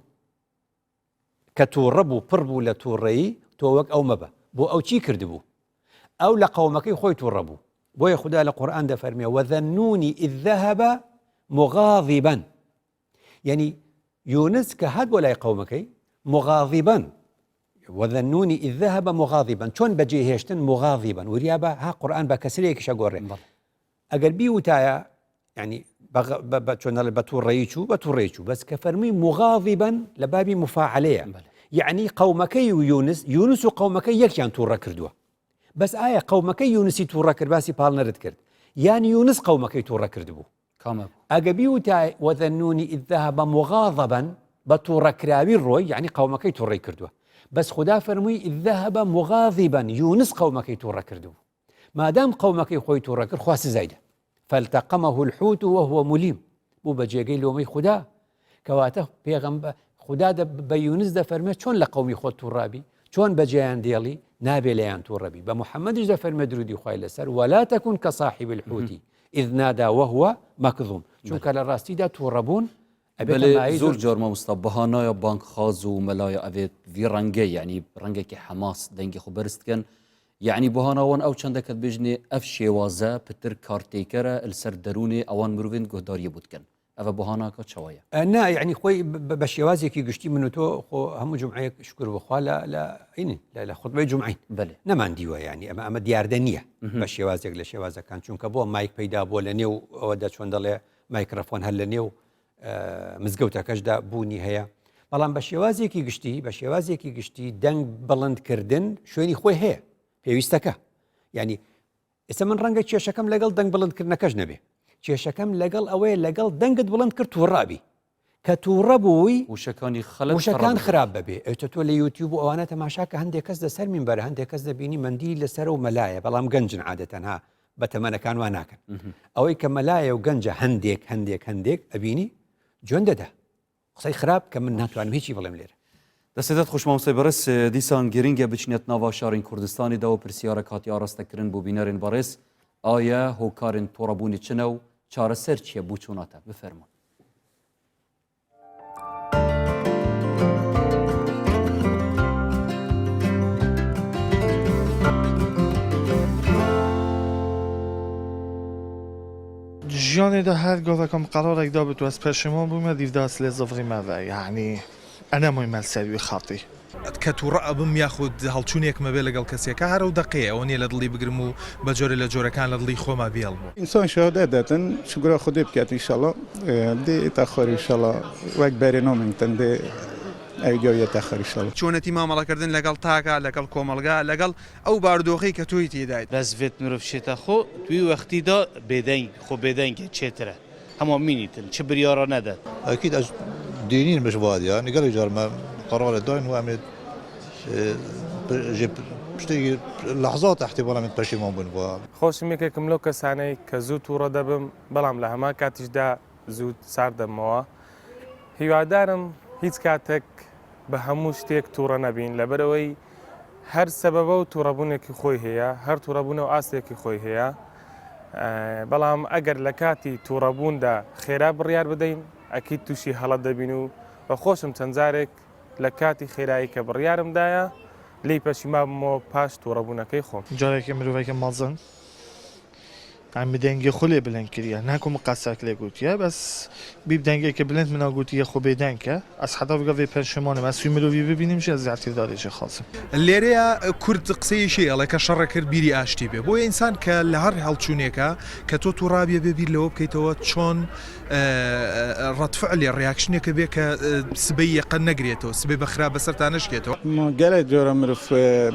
کە تووڕە بوو پڕ بوو لە تووڕەیی تۆ وەک ئەو مەبە بۆ ئەو چی کردبوو ئەو لە قەومەکەی خۆی تووڕە بوو بۆیە خودا لە قورئان دەفەرمێ وذا النون إذ ذهب مغاضبا یعنی یونس کە هات بۆ لای قەومەکەی مغاضبا وذا النون إذ ذهب مغاضبا چۆن بەجێ هێشتن مغاضبا وریابە ها قورئان بە کەسرێکیشە گۆڕێ ئەگەر بیوتایە یعنی بە چۆن دەڵێ بە تووڕەیی چوو بە تووڕەیی چوو بەس کە فەرمووی مغاضبا لە بابی مفاعلەیە یعنی قەومەکەی و یونس یونس و قەومەکەی یەکیان تووڕە کردووە بەس ئایا قەومەکەی یونسی تووڕە کرد باسی پاڵنەرت کرد یان یونس قەومەکەی تووڕە کردبوو کامە بوو؟ ئەگە بیوتای وذا النون إذ ذهب مغاضبا بە تووڕەکراوی ڕۆی یعنی قەومەکەی تووڕەی کردووە بەس خودا فەرمووی إذ ذهب مغاضبا یونس قەومەکەی تووڕە کردبوو مادام قەومەکەی خۆی توڕە کرد خوا سزای دا فالتقمه الحوت وهو ملیم بوو بە جێگەی لۆمەی خودا کەواتە پێغەمبەر خودا بە یونس دەفەرمێ چۆن لە قەومی خۆت توڕابی چۆن بەجێیان دێڵی نابێ لەیان توڕەبی بە محەممەدیش دەفەرمێ درودی خوای لەسەر ولا تكن كصاحب الحوت إذ نادى وهو مكظوم چونکە لە ڕاستیدا توڕەبوون ئەبێتە بەلێ مایەی زۆر زۆر جار مامۆستا بەهانایە بانگخواز و مەلایە ئەڤێت ڤی ڕەنگە یەعنی ڕەنگێکی حەماس دەنگی خو بەرز دکەن یەعنی بەهانا وان ئەو چەندە کە دبێژنێ ئەف شێوازە پتر کارتێکەرە لسەر دەروونێ ئەوان مروڤێن گوهداریە بۆ دکەن ئەڤە بەهاناکە چەوایە؟ نا یەعنی خۆی بە شێوازێکی گشتی من و تۆ خۆ هەموو جومعەیەک شکر بۆ خوا لە لە ئینین لە لە خوتبەی جومعەین بەلێ. نەمان دیوە یەعنی ئەمە ئەمە دیاردە نییە بە شێوازێک لە شێوازەکان چونکە بۆ مایک پەیدا بووە لە نێو ئەوەدا چۆن دەڵێ مایکرەفۆن هەر لە نێو مزگەوتەکەشدا بوونی هەیە بەڵام بە شێوازێکی گشتی بە شێوازێکی گشتی دەنگ بڵندکردن شوێنی خۆی هەیە پێویستەکە ینی ئێستا من ڕەنگە کێشەکەم لەگەڵ دەنگ بڵندکردنەکەش نەبێ کێشەکەم لەگەڵ ئەوەیە لەگەڵ دەنگت بڵند کرد تووڕابی کە تووڕە بووی وشەکانی خەلک وشەکان خراپ بەبێ ئەوتە تۆ لە یوتیوب و ئەوانە تەماشا کە هەندێک کەس لەسەر مینبەر هەندێک کەس دەبینی مندیل لەسەر و مەلایە بەڵام گەنجن عادەتەن ها بە تەمەنەکان وا ناکەن ئەوەی کە مەلایە و گەنجە هەندێک هەندێک هەندێک ئەبینی جوێن دەدا قسەی خراپ کە من ناتوانم هیچی بڵێم لێرە. دەستێتت خوش مامۆستای بەڕێز دیسان گرنگە بچینەت ناوا شارین کوردستانی دا و پرسیارەک هاتی ئاڕاستە کردن بۆ بینەرێن بەڕێز ئایا هۆکارن توڕەبوونی چنە و چارەسەر چیە بۆ چۆناتە بفەرموون. ژیانێدا هەر گاڤەکم قەرارێک دابت و ئەز پەشیمان بوومە دیڤدا ئەز لێ زڤڕیمەڤە یەعنی ئەنە مۆی سەروی خەتی. کە توڕە ئەبم یاخود هەڵچونێکم ئەبێ لەگەڵ کەسێکا هەر ئەو دەقەیە ئەوە نیە لە دڵی بگرم و بە جۆرێ لە جۆرەکان لە دڵی خۆما بیهێڵمەوە. ئینسان شەهادەت دەتن شوکرا خودێ بکات ئیشەڵا دێ ئێتە خۆر ئیشەڵا وەک بەرێ نامێنتن دێ ئەوجا یەتە خۆر ئیشەڵا. چۆنێتی مامەڵەکردن لەگەڵ تاکە، لەگەڵ کۆمەڵگا، لەگەڵ ئەو بارودۆخەی کە تۆی تێدایت. بەس ڤێت مرۆڤ چێتە خۆ توی وەختی دا بێدەنگ خۆ بێدەنگە چێترە هەما مینیتن چ بریارا نەدەت. ئەکید ئەز دینین مش وادی یانی گەلێک جار مە قەرارێ داین و ئەمێ ژێ پشتێکی لەحزات احتمال ئەمێ پەشیمان بوون بۆ. خۆشم یەکێکم لەو کەسانەی کە زوو توڕە دەبم بەڵام لە هەمان کاتیشدا زوو سارد دەبمەوە هیوادارم هیچ کاتێک بە هەموو شتێک توڕە نەبین لەبەرئەوەی هەر سەبەبە و توڕەبوونێکی خۆی هەیە هەر توڕەبوونە و ئاستێکی خۆی هەیە بەڵام ئەگەر لە کاتی توڕەبووندا خێرا بڕیار بدەین ئەکید تووشی هەڵە دەبین و بە خۆشم چەند جارێک لە کاتی خێرایی کە بڕیارم دایە لێی پەشیما بمەوە پاش توڕەبوونەکەی خۆم. جارێکی مرۆڤێکی مەزن ئەم دەنگێ خو لێ بلند کریە ناکو مقەسەک لێ گوتیە بەس بیب دەنگێکە بلند منا گوتیە خو بێدەنگ کە ئەز حەتا بگە ڤێ پەشیمانم ئەز سوی مرۆڤی ببینم ژی ئەز ئیعتیزارێ ژێ خازم. لێرەیا کورد قسەیەکی ئەڵێ کە شەڕە کرد بیری ئاشتی بێ بۆیە ئینسان کە لە هەر هەڵچونێکا کە تۆ توڕابی ئەبێ بیر لەوە بکەیتەوە چۆن ڕەد فعلێ reaction ێکە بێ کە سبەی یەقە نەگرێتەوە سبەی بە خراپ بەسەرتا نەشکێتەوە. گەلێک جارە مرۆڤ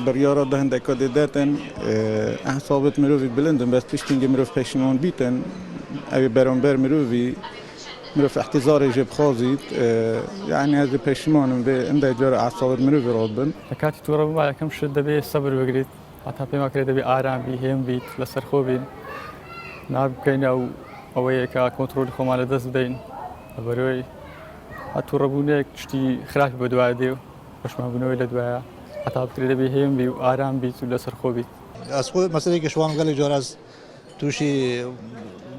بڕیارا دە هەندەکا دێ دەتن ئەعسابت مرۆڤی بلندن بەس پشتینگێ مرۆڤ پەشیمان بیتن ئەوێ بەرامبەر مرۆڤی مرۆڤ ئیعتیزارێ ژێ بخوازیت یەعنی ئەز پەشیمانم بێ هەندێک جارە ئەعسابت مرۆڤی ڕات بن. لە کاتی توڕە بوون یەکەم شت دەبێ سەبر بگریت هەتا پێم ئەکرێ دەبێ ئارام بی هێم بیت لەسەرخۆ بین نابکەین ئەو ئەوەیە کە کۆنترۆلی خۆمان لە دەست بدەین لەبەرەوەی هەر توڕەبوونێک شتی خراپی بەدوایە دێ و پەشمانبوونەوەی لە دوایە هەتا بکرێ دەبێ هێم بی و ئارام بیت و لەسەرخۆ بیت. ئەز خۆ مەسەلەیەکی شوان گەلێک جار ئەز تووشی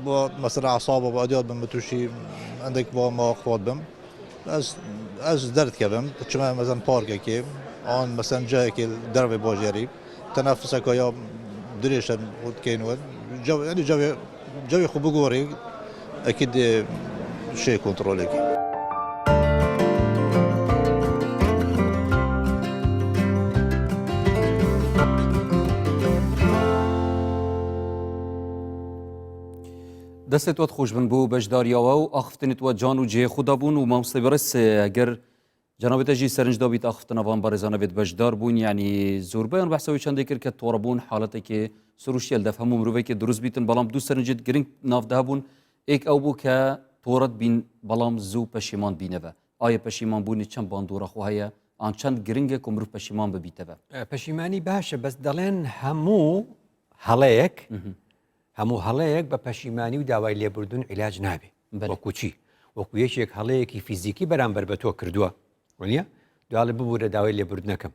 بۆ مەسەلە ئەعساب و ئەدیات بم تووشی هەندێک بۆ مواقفات بم ئەز ئەز دەردکەبم بچمە مەسەن پارکێکی ئان مەسەن جایەکی دەرەوەی باژێری تەنەفسەکە یا درێژە بکەین و ینی جەوێ جەوی خۆ بگۆڕی ئەکید شێ کۆنتڕۆلێکی. دەستێت وەت خۆش بن بۆ بەشداریاوە و ئاخفتنت وە جان و جێ خوددا بوون و مامۆستای بەڕێز گەر جەنابت ئەژی سەرنج دابیت ئاخفتنە ڤان بەڕێزانە بێت بەشدار بوون یعنی زۆربەیان بەحسەوەی چەندێک کرد کە تۆڕەبوون حاڵەتێکی سروشتیە دەف هەموو مرۆڤێکی دروست بیتن بەڵام دوو سەرنجت گرنگ ناودا بوون ئێک ئەو بوو کە تۆڕەت بین بەڵام زوو پەشیمان بینەوە ئایا پەشیمان بوونی چەند باندۆرە خۆ هەیە ئان چەند گرنگە کە مرۆڤ پەشیمان ببیتەوە؟ پەشیمانی باشە بەس دەڵێن هەموو هەڵەیەک هەموو هەڵەیەک بە پەشیمانی و داوای لێبوردن عیلاج نابێ وەکو چی وەکو یەکێک هەڵەیەکی فیزیکی بەرامبەر بە تۆ کردووە وەنیە دواڵێ ببوورە داوای لێبوردنەکەم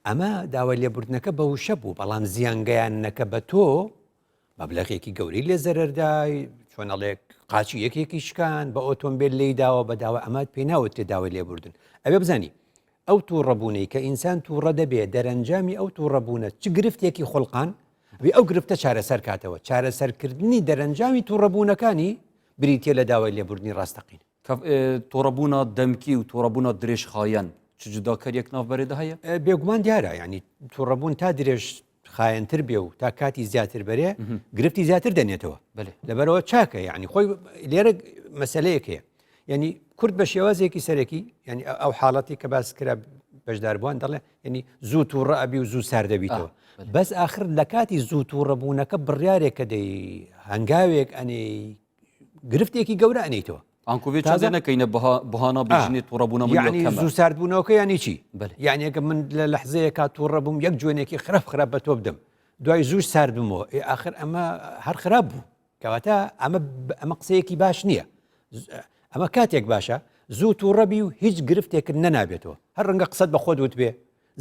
ئەمە داوای لێبوردنەکە بە وشە بوو بەڵام زیانگەیانەکە بە تۆ مەبلەغێکی گەورەی لێ زەرەردای چۆن ئەڵێ قاچی یەکێکی شکان بە ئۆتۆمبیل لی داوە بە داوا ئەمە پێ ناوترێ داوای لێبوردن ئەوێ بزانی ئەو تووڕەبوونەی کە ئینسان تووڕە دەبێ دەرەنجامی ئەو تووڕەبوونە چ گرفتێکی خوڵقان ئەبێ ئەو گرفتە چارەسەر کاتەوە چارەسەرکردنی دەرەنجامی تووڕەبوونەکانی بریتیە لە داوای لێبوردنی ڕاستەقینە. تووڕەبوونا دەمکی و تووڕەبوونا درێژخایەن چ جوداکەریەک ناوبەرێدا هەیە؟ بێگومان دیارە یانی تووڕەبوون تا درێژ خایەنتر بێ و تا کاتی زیاتر بەرێ گرفتی زیاتر دەنێتەوە لەبەرەوە چاکە یعنی خۆی لێرە مەسلەیەک هەیە یعنی کورد بە شێوازێکی سەرەکی یعنی ئەو حاڵەتی کە باس کرا بەشداربووان دەڵێ یعنی زوو تووڕە ئەبی و زوو سار دەبیتەوە بەس ئاخر لە کاتی زوو تووڕەبوونەکە بڕیارێکە دەی هەنگاوێک ئەنێ گرفتێکی گەورە ئەنیتەوە. ئانکۆ وێ چەندە نەکەینە بەهانا بژنێ تووڕەبوونە من یعنی زوو ساردبوونەوەکە یانی چی؟ یعنی ئەگە من لە لەحزەیەکا تووڕە بووم یەک جوێنێکی خراپ خراپ بە تۆ بدەم دوای زوو سارد بمەوە ئێ ئاخر ئەمە هەر خراپ بوو کەواتە ئەمە ئەمە قسەیەکی باش نییە ئەمە کاتێک باشە زوو تووڕەبی و هیچ گرفتێکت نەنابێتەوە هەر ڕەنگە قسەت بە خۆت وتبێ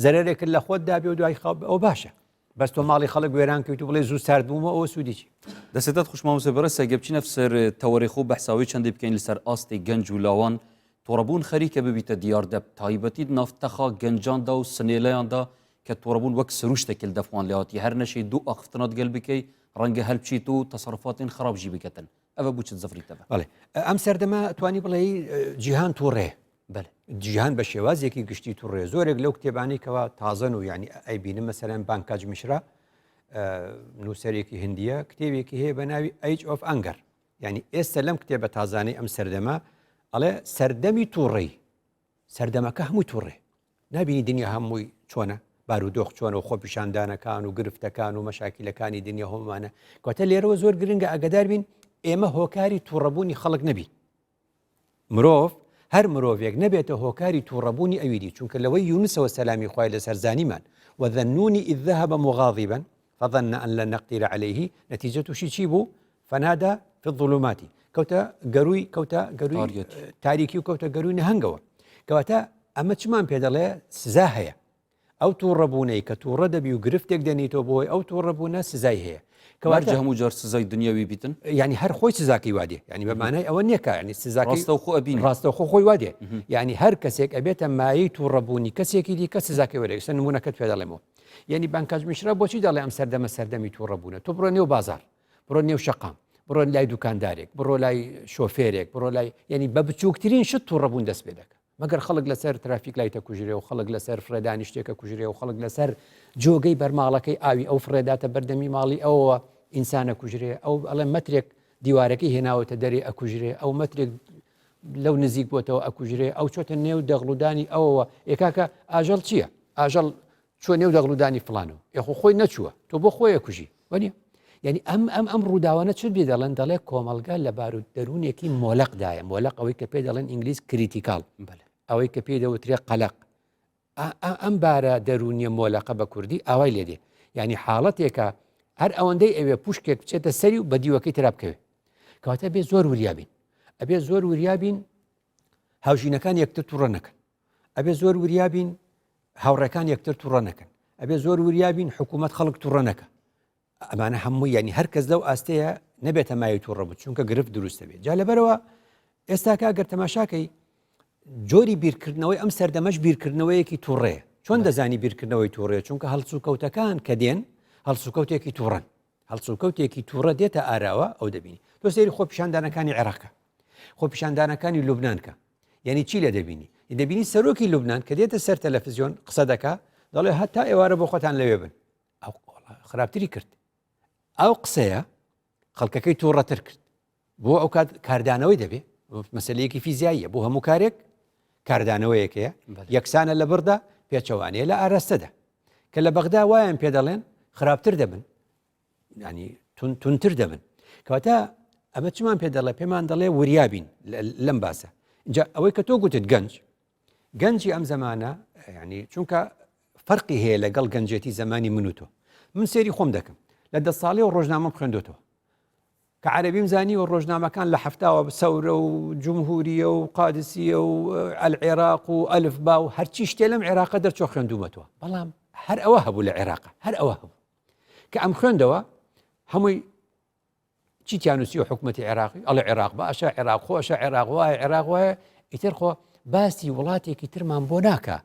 زەرەرێکت لە خۆت دابێ و دوای خاو ئەو باشە بەس تۆ ماڵی خەڵک وێران کەیت و بڵێ زوو سارد بوومەوە ئەوە سوودی چی؟ دەسێتت خوش مامۆستای بەڕێز سەگە بچینە سەر تەوەرەی خۆ بەحساوی چەندی بکەین لەسەر ئاستی گەنج و لاوان توڕەبوون خەریکە ببیتە دیاردە تایبەتی ناو تەخا گەنجاندا و سنێلەیاندا کە توڕەبوون وەک سروشتێک دەفوان لێهاتی هەر نەشەی دوو ئاخفتنات گەل بکەی ڕەنگە هەلبچیت و تەسەروفاتێن خراپ ژی بکەتن ئەوە بوو چت زفریتەوە. بەڵێ ئەم سەردەمە توانی بڵێی جیهان توڕێ بەلێ. جیهان بە شێوازێکی گشتی توڕێ زۆرێک لەو کتێبانەی کەوا تازەن و یعنی ئەیبینم مەسەلەن بانکاج میشرا نووسەرێکی هندیە کتێبێکی هەیە بە ناوی Age of Anger یعنی ئێستا لەم کتێبە تازانەی ئەم سەردەمە ئەڵێ سەردەمی تووڕەی سەردەمەکە هەمووی تووڕێ نبینی دنیا هەمووی چۆنە بارودۆخ چۆنە و خۆپیشاندانەکان و گرفتەکان و مەشاکیلەکانی دنیا هەمووانە کەواتە لێرەوە زۆر گرنگە ئەگەدار بین ئێمە هۆکاری تووڕەبوونی خەڵک نەبین مرۆڤ هەر مرۆڤێک نەبێتە هۆکاری تووڕەبوونی ئەوی دی، چونکە لەوەی یونسەوە سەلامی خوای لەسەر زانیمان، وذا النون اذ ذهب مغاضبا فظن ان لن نقدر علیه، نەتیجە تووشی چی بوو؟ فنادی فی الظلمات، کەوتە گەرووی کەوتە گەرووی تاریکی و کەوتە گەرووی نەهەنگەوە. کەواتە ئەمە چمان پێ دەڵێ؟ سزا هەیە. ئەو تووڕەبوونەی کە تووڕە دەبی و گرفتێک دێنیتەوە بۆی ئەو تووڕەبوونە سزای هەیە. کەواتە هەموو جار سزای دنیاوی بیتن؟ یعنی هەر خۆی سزاکەی وادێ یعنی بە مانای ئەوە نییە کە یعنی سزاکەی ڕاستەوخۆ ئەبینی ڕاستەوخۆ خۆی وادێ یعنی هەر کەسێک ئەبێتە مایەی تووڕەبوونی کەسێکی دیکە سزاکەی وەرەگرێ ئێستا نموونەکەت پێ دەڵێمەوە یعنی بانکاج میشرا بۆچی دەڵێ ئەم سەردەمە سەردەمی تووڕەبوونە تۆ بڕۆ نێو بازاڕ بڕۆ نێو شەقام بڕۆ لای دوکاندارێک بڕۆ لای شۆفێرێک بڕۆ لای یعنی بە بچووکترین شت تووڕەبوون دەست پێ دەکە مەگەر خەڵک لەسەر ترافیک لایتە کوژرێ و خەڵک لەسەر فڕێدانی شتێکە کوژرێ و خەڵک لەسەر جۆگەی بەرماڵەکەی ئاوی ئەو فڕێداتە بەردەمی ماڵی ئەوەوە ئینسانە کوژرێ ئەو ئەڵێ مەترێک دیوارەکەی هێناوەتە دەرێ ئەکوژرێ ئەو مەترێک لەو نزیک بۆتەوە ئەکوژرێ ئەو چۆتە نێو دەغڵودانی ئەوەوە ئێکاکە ئاژەڵ چییە؟ ئاژەڵ چوە نێو دەغڵودانی فڵانەوە ئێخۆ خۆی نەچووە تۆ بۆ خۆیە کوژی وەنیە یعنی ئەم ئەم ئەم ڕووداوانە چ بێ دەڵێن دەڵێ کۆمەڵگا لە بارو دەروونێکی مۆلەقدایە مۆلەق ئەوەی کە پێ دەڵێن ئینگلیز critical ئەوەی کە پێی دەوترێ قەلق ئەم بارە دەروونیە مۆلەقە بە کوردی ئاوای لێ دێ یعنی حاڵەتێکە هەر ئەوەندەی ئەوێ پوشکێک بچێتە سەری و بە دیوەکەی ترا بکەوێ کەواتە بێ زۆر وریابین ئەبێ زۆر وریابین هاوژینەکان یەکتر تووڕە نەکەن ئەبێ زۆر وریا بین هاوڕێکان یەکتر تووڕە نەکەن ئەبێ زۆر وریا بین حکوومەت خەڵک تووڕە نەکە ئەمانە هەموو ینی هەر کەس لەو ئاستەیە نەبێتە مای تووڕە بوو چونکە گرفت دروستە بێت جا لەبەرەوە ئێستاکە گەر تەماشاکەی جۆری بیرکردنەوەی ئەم سەردەمەش بیرکردنەوەیەکی تووڕێ چۆن دەزانی بیرکردنەوەی تووڕێ چونکە هەڵسوکەوتەکان کە دێن هەڵسوکەوتێکی تووڕن هەڵسوکەوتێکی تووڕە دێتە ئاراوە ئەو دەبینی تۆ سەیری خۆپیشاندانەکانی عێراقە خۆپیشاندانەکانی لوبناان کە یعنی چی لێ دەبینی دەبینی سەرۆکی لوبناان کە دێتە سەر تەلەفزیۆن قسە دەکا دەڵێ هەتا ئێوارە بۆ خۆتان لەوێ بن ئەو خراپتری کرد ئەو قسەیە خەڵکەکەی تووڕەتر کرد بۆ ئەو کات کاردانەوەی دەبێ مەسلەیەکی فیزیاییە بۆ هەموو کارێک کاردانەوەیەک هەیە یەکسانە لە بڕدا پێچەوانەیە لە ئاراستەدا کە لە بەغدا وایان پێ دەڵێن خراپتر دەبن ینی تونتر دەبن کەواتە ئەمە چمان پێ دەڵێ پێمان دەڵێ وریابین لەم باسە جا ئەوەی کە تۆ گوتت گەنج گەنجی ئەم زەمانە ینی چونکە فەرقی هەیە لەگەڵ گەنجێتی زەمانی من و تۆ من سێری خۆم دەکەم لە دە ساڵی و ڕۆژنامەم خوێندوتەوە کە عەرەبیم زانیوە ڕۆژنامەکان لە حەفتاوە سەورە و جمهوریە و قادسیە و ئەلعێراق و ئەلف با و هەرچی شتێ لەم عێراقە دەرچۆ خوێندومەتەوە بەڵام هەر ئەوە هەبوو لە عێراق هەر ئەوە هەبوو کە ئەم خوێندەوە هەمووی چی تیانوسی و حکوومەتتی عێراقی ئەڵێ عێراق باشە عێراق خۆشە عێراق وایە عێراق وایە ئیتر خۆ باسی وڵاتێکی ترمان بۆ ناکە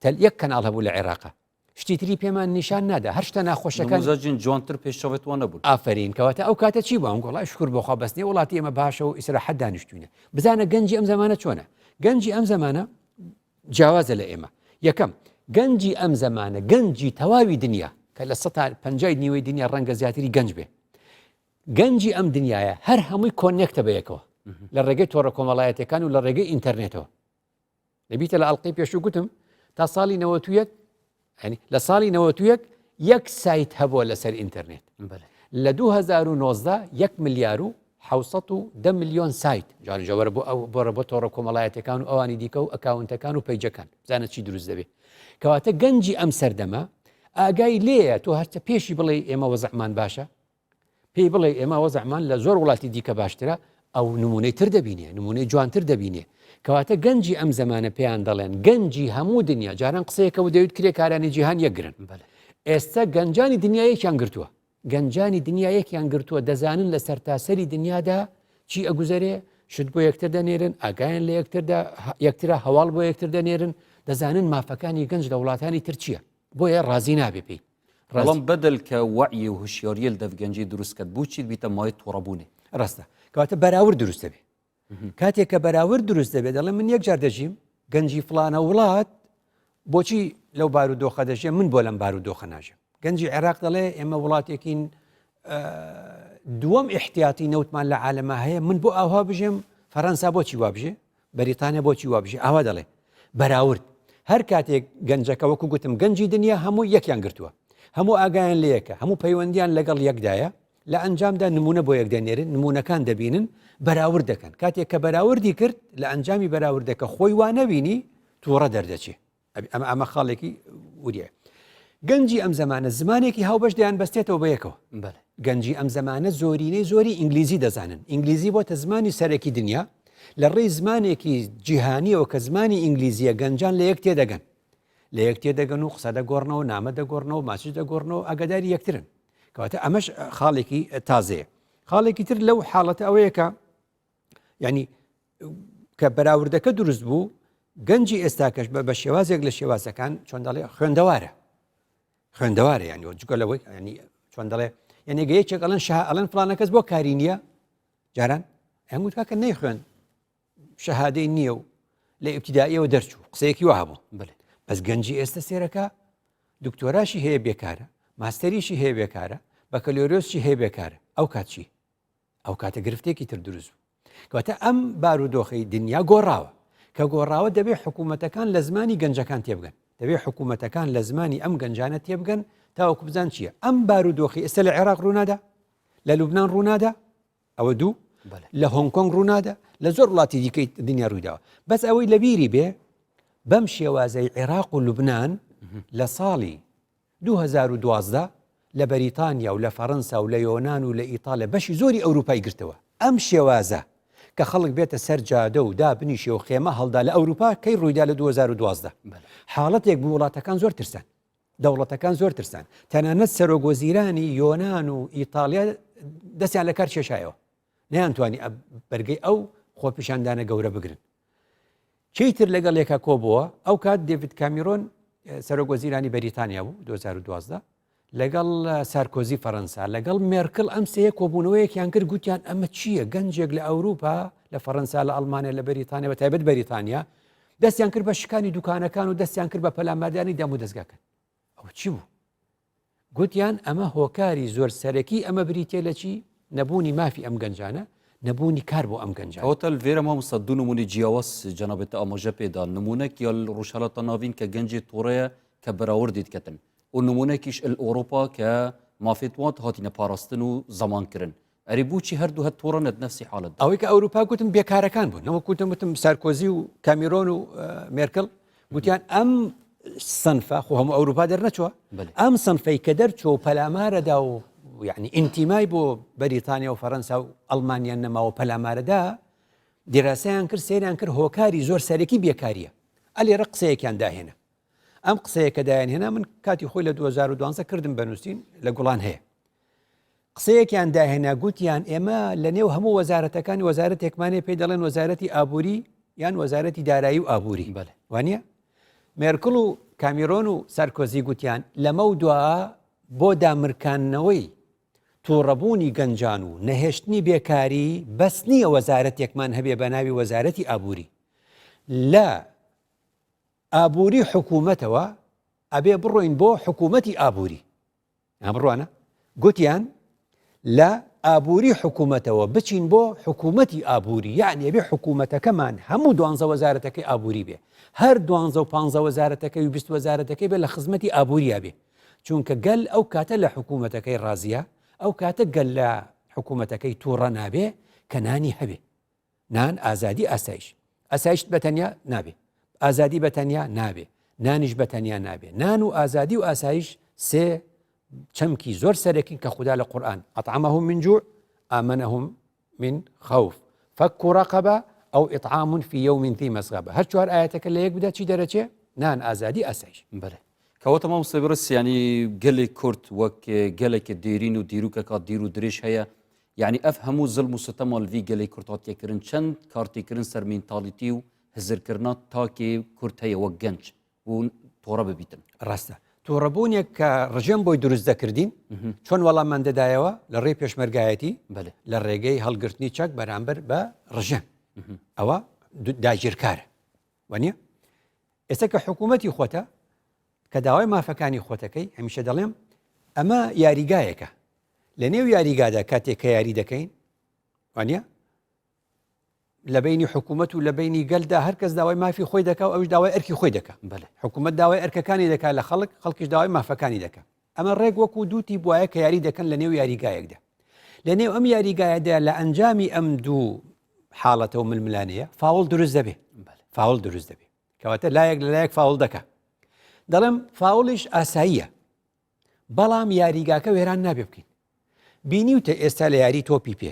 تەل یەک کەناڵ هەبوو لە عێراقە شتی تری پێمان نیشان نادا هەر شتە ناخۆشەکان نموزەجین جوانتر پێش چاوت وا نەبوون. ئافەرین کەواتە ئەو کاتە چی بوو ئەم شکر بۆ خوا بەس نیە وڵاتی ئێمە باشە و ئیسراحەت دانیشتوینە بزانە گەنجی ئەم زەمانە چۆنە گەنجی ئەم زەمانە جیاوازە لە ئێمە یەکەم گەنجی ئەم زەمانە گەنجی تەواوی دنیا کە لە سە پەنجای نیوەی دنیا ڕەنگە زیاتری گەنج بێ گەنجی ئەم دنیاە هەر هەمووی connect ە بە یەکەوە لە ڕێگەی تۆڕە کۆمەڵایەتەکان و لە ڕێگەی ئینتەرنێتەوە لەبیتە لە ئەڵلقەی پێشوو گوتم تا ساڵی 91 لە ساڵی 91 یەک سایت هەبووە لەسەر ئینتەرنێت لە 2019 یەک ملیار و 610 میلیۆن سایت جارجەوەرە بۆ ئەو بۆرە بۆ تۆڕە کۆمەڵایەتەکان و ئەوانی دیکە و ئەکاونتەکان و پەیجەکان بزانە چی دروست دەبێت کەواتە گەنجی ئەم سەردەمە ئاگای لێیە تۆ هەرچە پێشی بڵێ ئێمە وەزعمان باشە پێی بڵێ ئێمە وەزعمان لە زۆر وڵاتی دیکە باشترە. ئەو نمونەی تر دەبینێ نمونەی جوانتر دەبینێ کەواتە گەنجی ئەم زەمانە پێیان دەڵێن گەنجی هەموو دنیا جاران قسەیەکە و دەوت کرێکارانی جیهان یەکگرن ئێستا گەنجانی دنیا یەکیان گرتووە گەنجانی دنیا یەکیان گرتووە دەزانن لە سەرتاسەری دنیادا چی ئەگوزەرێ شت بۆ یەکتر دەنێرن ئاگایان لە یەکتردا یەکترە هەواڵ بۆ یەکتر دەنێرن دەزانن مافەکانی گەنج لە وڵاتانی تر چییە بۆیە ڕازی نابێ پێی. بەڵام بەدەل کە وەعی و هوشیاریەل دەف گەنجی دروست کەت بوچیت بیتە مایە توڕەبوونێ؟ ڕاستە کەواتە بەراورد دروست دەبێ کاتێک کە بەراورد دروست دەبێت دەڵێ من یەک جار دەژیم گەنجی فلانە وڵات بۆچی لەو بارودۆخە دەژێ من بۆ لەم بارودۆخە ناژێم گەنجی عێراق دەڵێ ئێمە وڵاتێکین دووەم احتیاطی نەوتمان لە عالەما هەیە من بۆ ئاوا بژێم فەەنسا بۆچی وابژێ بەریتانیا بۆچی وا بژی ئاوا دەڵێ بەراورد هەر کاتێک گەنجەکە وەکو گوتم گەنجی دنیا هەموو یەکیان گرتووە هەموو ئاگایان لە یەکە هەموو پەیوەندیان لەگەڵ یەکدایە لە ئەنجامدا نمونە بۆ یەک دەنێرن نمونەکان دەبینن بەراورد دەکەن کاتێک کە بەراوردی کرد لە ئەنجامی بەراوردەکە خۆی وا نەبینی تووڕە دەردەچێ ئەمە ئەمە خاڵێکی وریە گەنجی ئەم زمانە زمانێکی هاوبەش دەیان بەستێتەوە بە یەکەوە گەنجی ئەم زمانە زۆرینەی زۆری ئینگلیزی دەزانن ئینگلیزی بۆتە زمانی سەرەکی دنیا لە ڕێی زمانێکی جیهانیەوە کە زمانی ئینگلیزیە گەنجان لە یەک تێدەگەن لە یەک تێدەگەن و قسە دەگۆڕنەوە نامە دەگۆڕنەوە ماسج دەگۆڕنەوە ئەگەداری یەکترن کەواتە ئەمەش خاڵێکی تازەیە خاڵێکی تر لەو حاڵەتە ئەوەیە کە ینی کە بەراوردەکە دروست بوو گەنجی ئێستاکەش بە بە شێوازێک لە شێوازەکان چۆن دەڵێ خوێندەوارە خوێندەوارە یانی جگە لەوەی ینی چۆن دەڵێ یعنی گە یەکێک ئەڵەن شە ئەڵەن فلانەکەس بۆ کاری نییە جاران ئەم وت کاکە نەیخوێن شەهادەی نییە و لە ئیبتیداییەوە دەرچوو قسەیەکی وا هەبوو بڵێ بەس گەنجی ئێستا سێرەکە دکتۆراشی هەیە بێکارە ماستەریشی هەیە بێکارە بەکەلۆریۆسشی هەیە بێکارە ئەو کات چی ئەو کاتە گرفتێکی تر دروست بوو کەواتە ئەم بارودۆخی دنیا گۆڕاوە کە گۆڕاوە دەبێت حکوومەتەکان لە زمانی گەنجەکان تێبگەن دەبێت حکوومەتەکان لە زمانی ئەم گەنجانە تێبگەن تاوەکو بزان چییە ئەم بارودۆخی ئێستا لە عێراق ڕوونادا لە لوبناان ڕوونادا ئەوە دوو لە هۆنگ کۆنگ ڕوونادا لە زۆر وڵاتی دیکەی دنیا ڕوویداوە بەس ئەوەی لەبیری بێ بەم شێوازەی عێراق و لوبناان لە ساڵی 2012 لە بەریتانیا و لە فەرەنسا و لە یۆنان و لە ئیتاڵیا بەشی زۆری ئەوروپای گرتەوە. ئەم شێوازە کە خەڵک بێتە سەر جادە و دابنیشێ و خێمە هەڵدا لە ئەوروپا کەی ڕوویدا لە 2012 حاڵەتێک بوو وڵاتەکان زۆر ترسان. دەوڵەتەکان زۆر ترسان. تەنانەت سەرۆک وەزیرانی یۆنان و ئیتاڵیا دەستیان لە کار کێشایەوە. نەیانتوانی بەرگەی ئەو خۆپیشاندانە گەورە بگرن. کێی تر لەگەڵ یەکا کۆبووە؟ ئەو کات دێڤید کامیرۆن سەرۆک وەزیرانی بەریتانیا بوو 2012 لەگەڵ سارکۆزی فەرەنسا لەگەڵ مێرکل ئەم سێ کۆبوونەوەیەکیان کرد گوتیان ئەمە چییە گەنجێک لە ئەوروپا لە فەرەنسا لە ئەڵمانیا لە بەریتانیا بە تایبەت بەریتانیا دەستیان کرد بە شکانی دوکانەکان و دەستیان کرد بە پەلاماردانی دام و دەستگاکان ئەوە چی بوو؟ گوتیان ئەمە هۆکاری زۆر سەرەکی ئەمە بریتە لە چی؟ نەبوونی مافی ئەم گەنجانە، نەبوونی کار بۆ ئەم گەنجانە. ئەوەتا لڤێرە مامۆستا دوو نموونەی جیاواز جەنابت ئاماژە پێدا، نموونەک یا ڕۆژهەڵاتە ناڤین کە گەنجێ توڕەیە کە بەراوردی دکەتن و نموونەکیش ال ئۆرۆپا کە مافێت وان هاتینە پاراستن و زەمان کرن. ئەرێ بۆچی هەردوو هەر توڕەنە نەفسی حاڵەت دا؟ ئەوەی کە ئەوروپا گوتم بێکارەکان بوون نەوەک گوتم وتم سارکۆزی و کامیرۆن و مێرکل گوتیان ئەم سنفە خۆ هەموو ئەوروپا دەرنەچووە ئەم سنفەی کە دەرچوە و پەلامارەدا و یعنی ئینتیمای بۆ بەریتانیا و فەرەنسا و ئەڵمانیا نەماوە پەلامارەدا دیراسەیان کرد سەیریان کرد هۆکاری زۆر سەرەکی بێکاریە ئەلێرە قسەیەکیان داهێنا ئەم قسەیە کە دایان هێنا من کاتی خۆی لە 2012 کردم بە نووسین لە گوڵان هەیە قسەیەکیان داهێنا گوتیان ئێمە لە نێو هەموو وەزارەتەکانی وەزارەتێکمانێ پێی دەڵێن وەزارەتی ئابووری یان وەزارەتی دارایی و ئابووری بەڵێ وانە مێرکڵ و کامیرۆن و سارکۆزی گوتیان لەمە و دوا بۆ دامرکاندنەوەی تووڕەبوونی گەنجان و نەهێشتنی بێکاری بەس نییە وەزارەتێکمان هەبێ بە ناوی وەزارەتی ئابووری لە ئابووری حکوومەتەوە ئەبێ بڕۆین بۆ حکوومەتی ئابووری ها بڕوانە گوتیان لە ئابووری حکوومەتەوە بچین بۆ حکوومەتی ئابووری یعنی ئەبێ حکوومەتەکەمان هەموو دوانزە وەزارەتەکەی ئابووری بێ هەر دوانزە و پانزە وەزارەتەکەی و 20 وەزارەتەکەی بێ لە خزمەتی ئابووریا بێ چونکە گەل ئەو کاتە لە حکوومەتەکەی ڕازیە ئەو کاتە گەل لە حکوومەتەکەی تووڕە نابێ کە نانی هەبێ نان ئازادی ئاسایش ئاسایشت بە تەنیا نابێ ئازادی بە تەنیا نابێ نانیش بە تەنیا نابێ نان و ئازادی و ئاسایش سێ چەمکی زۆر سەرەکین کە خودا لە قورآن ئەطعمهم من جوع آمنهم من خوف. فك رقبە أو إطعام في يوم ذي مسغبە هەر چوار ئایەتەکە لە یەک بدا چی دەرەچێ؟ نان ئازادی ئاسایش. بەلێ کەواتە مامۆستای بەڕێز یانی گەلێ کورد وەک گەلێکی دێرین و دیروکەکە دیر و درێژ هەیە یعنی ئەف هەموو زڵم و ستەما لڤی گەلێ کورد هاتیە کردن چەند کارتێکردن سەر مینتاڵیتی و هزرکردنا تاکێ کورد هەیە وەک گەنج و تۆڕە ببیتن. ڕاستە توڕەبوونێک کە ڕژێم بۆی دروست دەکردین چۆن وەڵاممان دەدایەوە لە ڕێی پێشمەرگایەتی لە ڕێگەی هەڵگرتنی چەک بەرامبەر بە ڕژێم ئەوە داگیرکارە وانە ئێستا کە حکوومەتی خۆتە کە داوای مافەکانی خۆتەکەی هەمیشە دەڵێم ئەمە یاریگایەکە لە نێو یاریگادا کاتێک کە یاری دەکەین وانە لە بینی حکوومەت و لە بینی گەلدا هەر کەس داوای مافی خۆی دەکا و ئەوش داوای ئەرکی خۆی دەکا حکوومەت داوای ئەرکەکانی دەکا لە خەڵک خەڵکیش داوای مافەکانی دەکا ئەمە ڕێک وەکو دوو تیپ وایە کە یاری دەکەن لە نێو یاریگایەکدا لە نێو ئەم یاریگایەدا لە ئەنجامی ئەم دوو حاڵەتە و ململانەیە فاوڵ دروست دەبێ فاوڵ دروست دەبێ کەواتە لایەک لە لایەک فاوڵ دەکا دەڵێم فاوڵیش ئاساییە بەڵام یاریگاکە وێران نابێ بکەین بینیوتە ئێستا لە یاری تۆپی پێ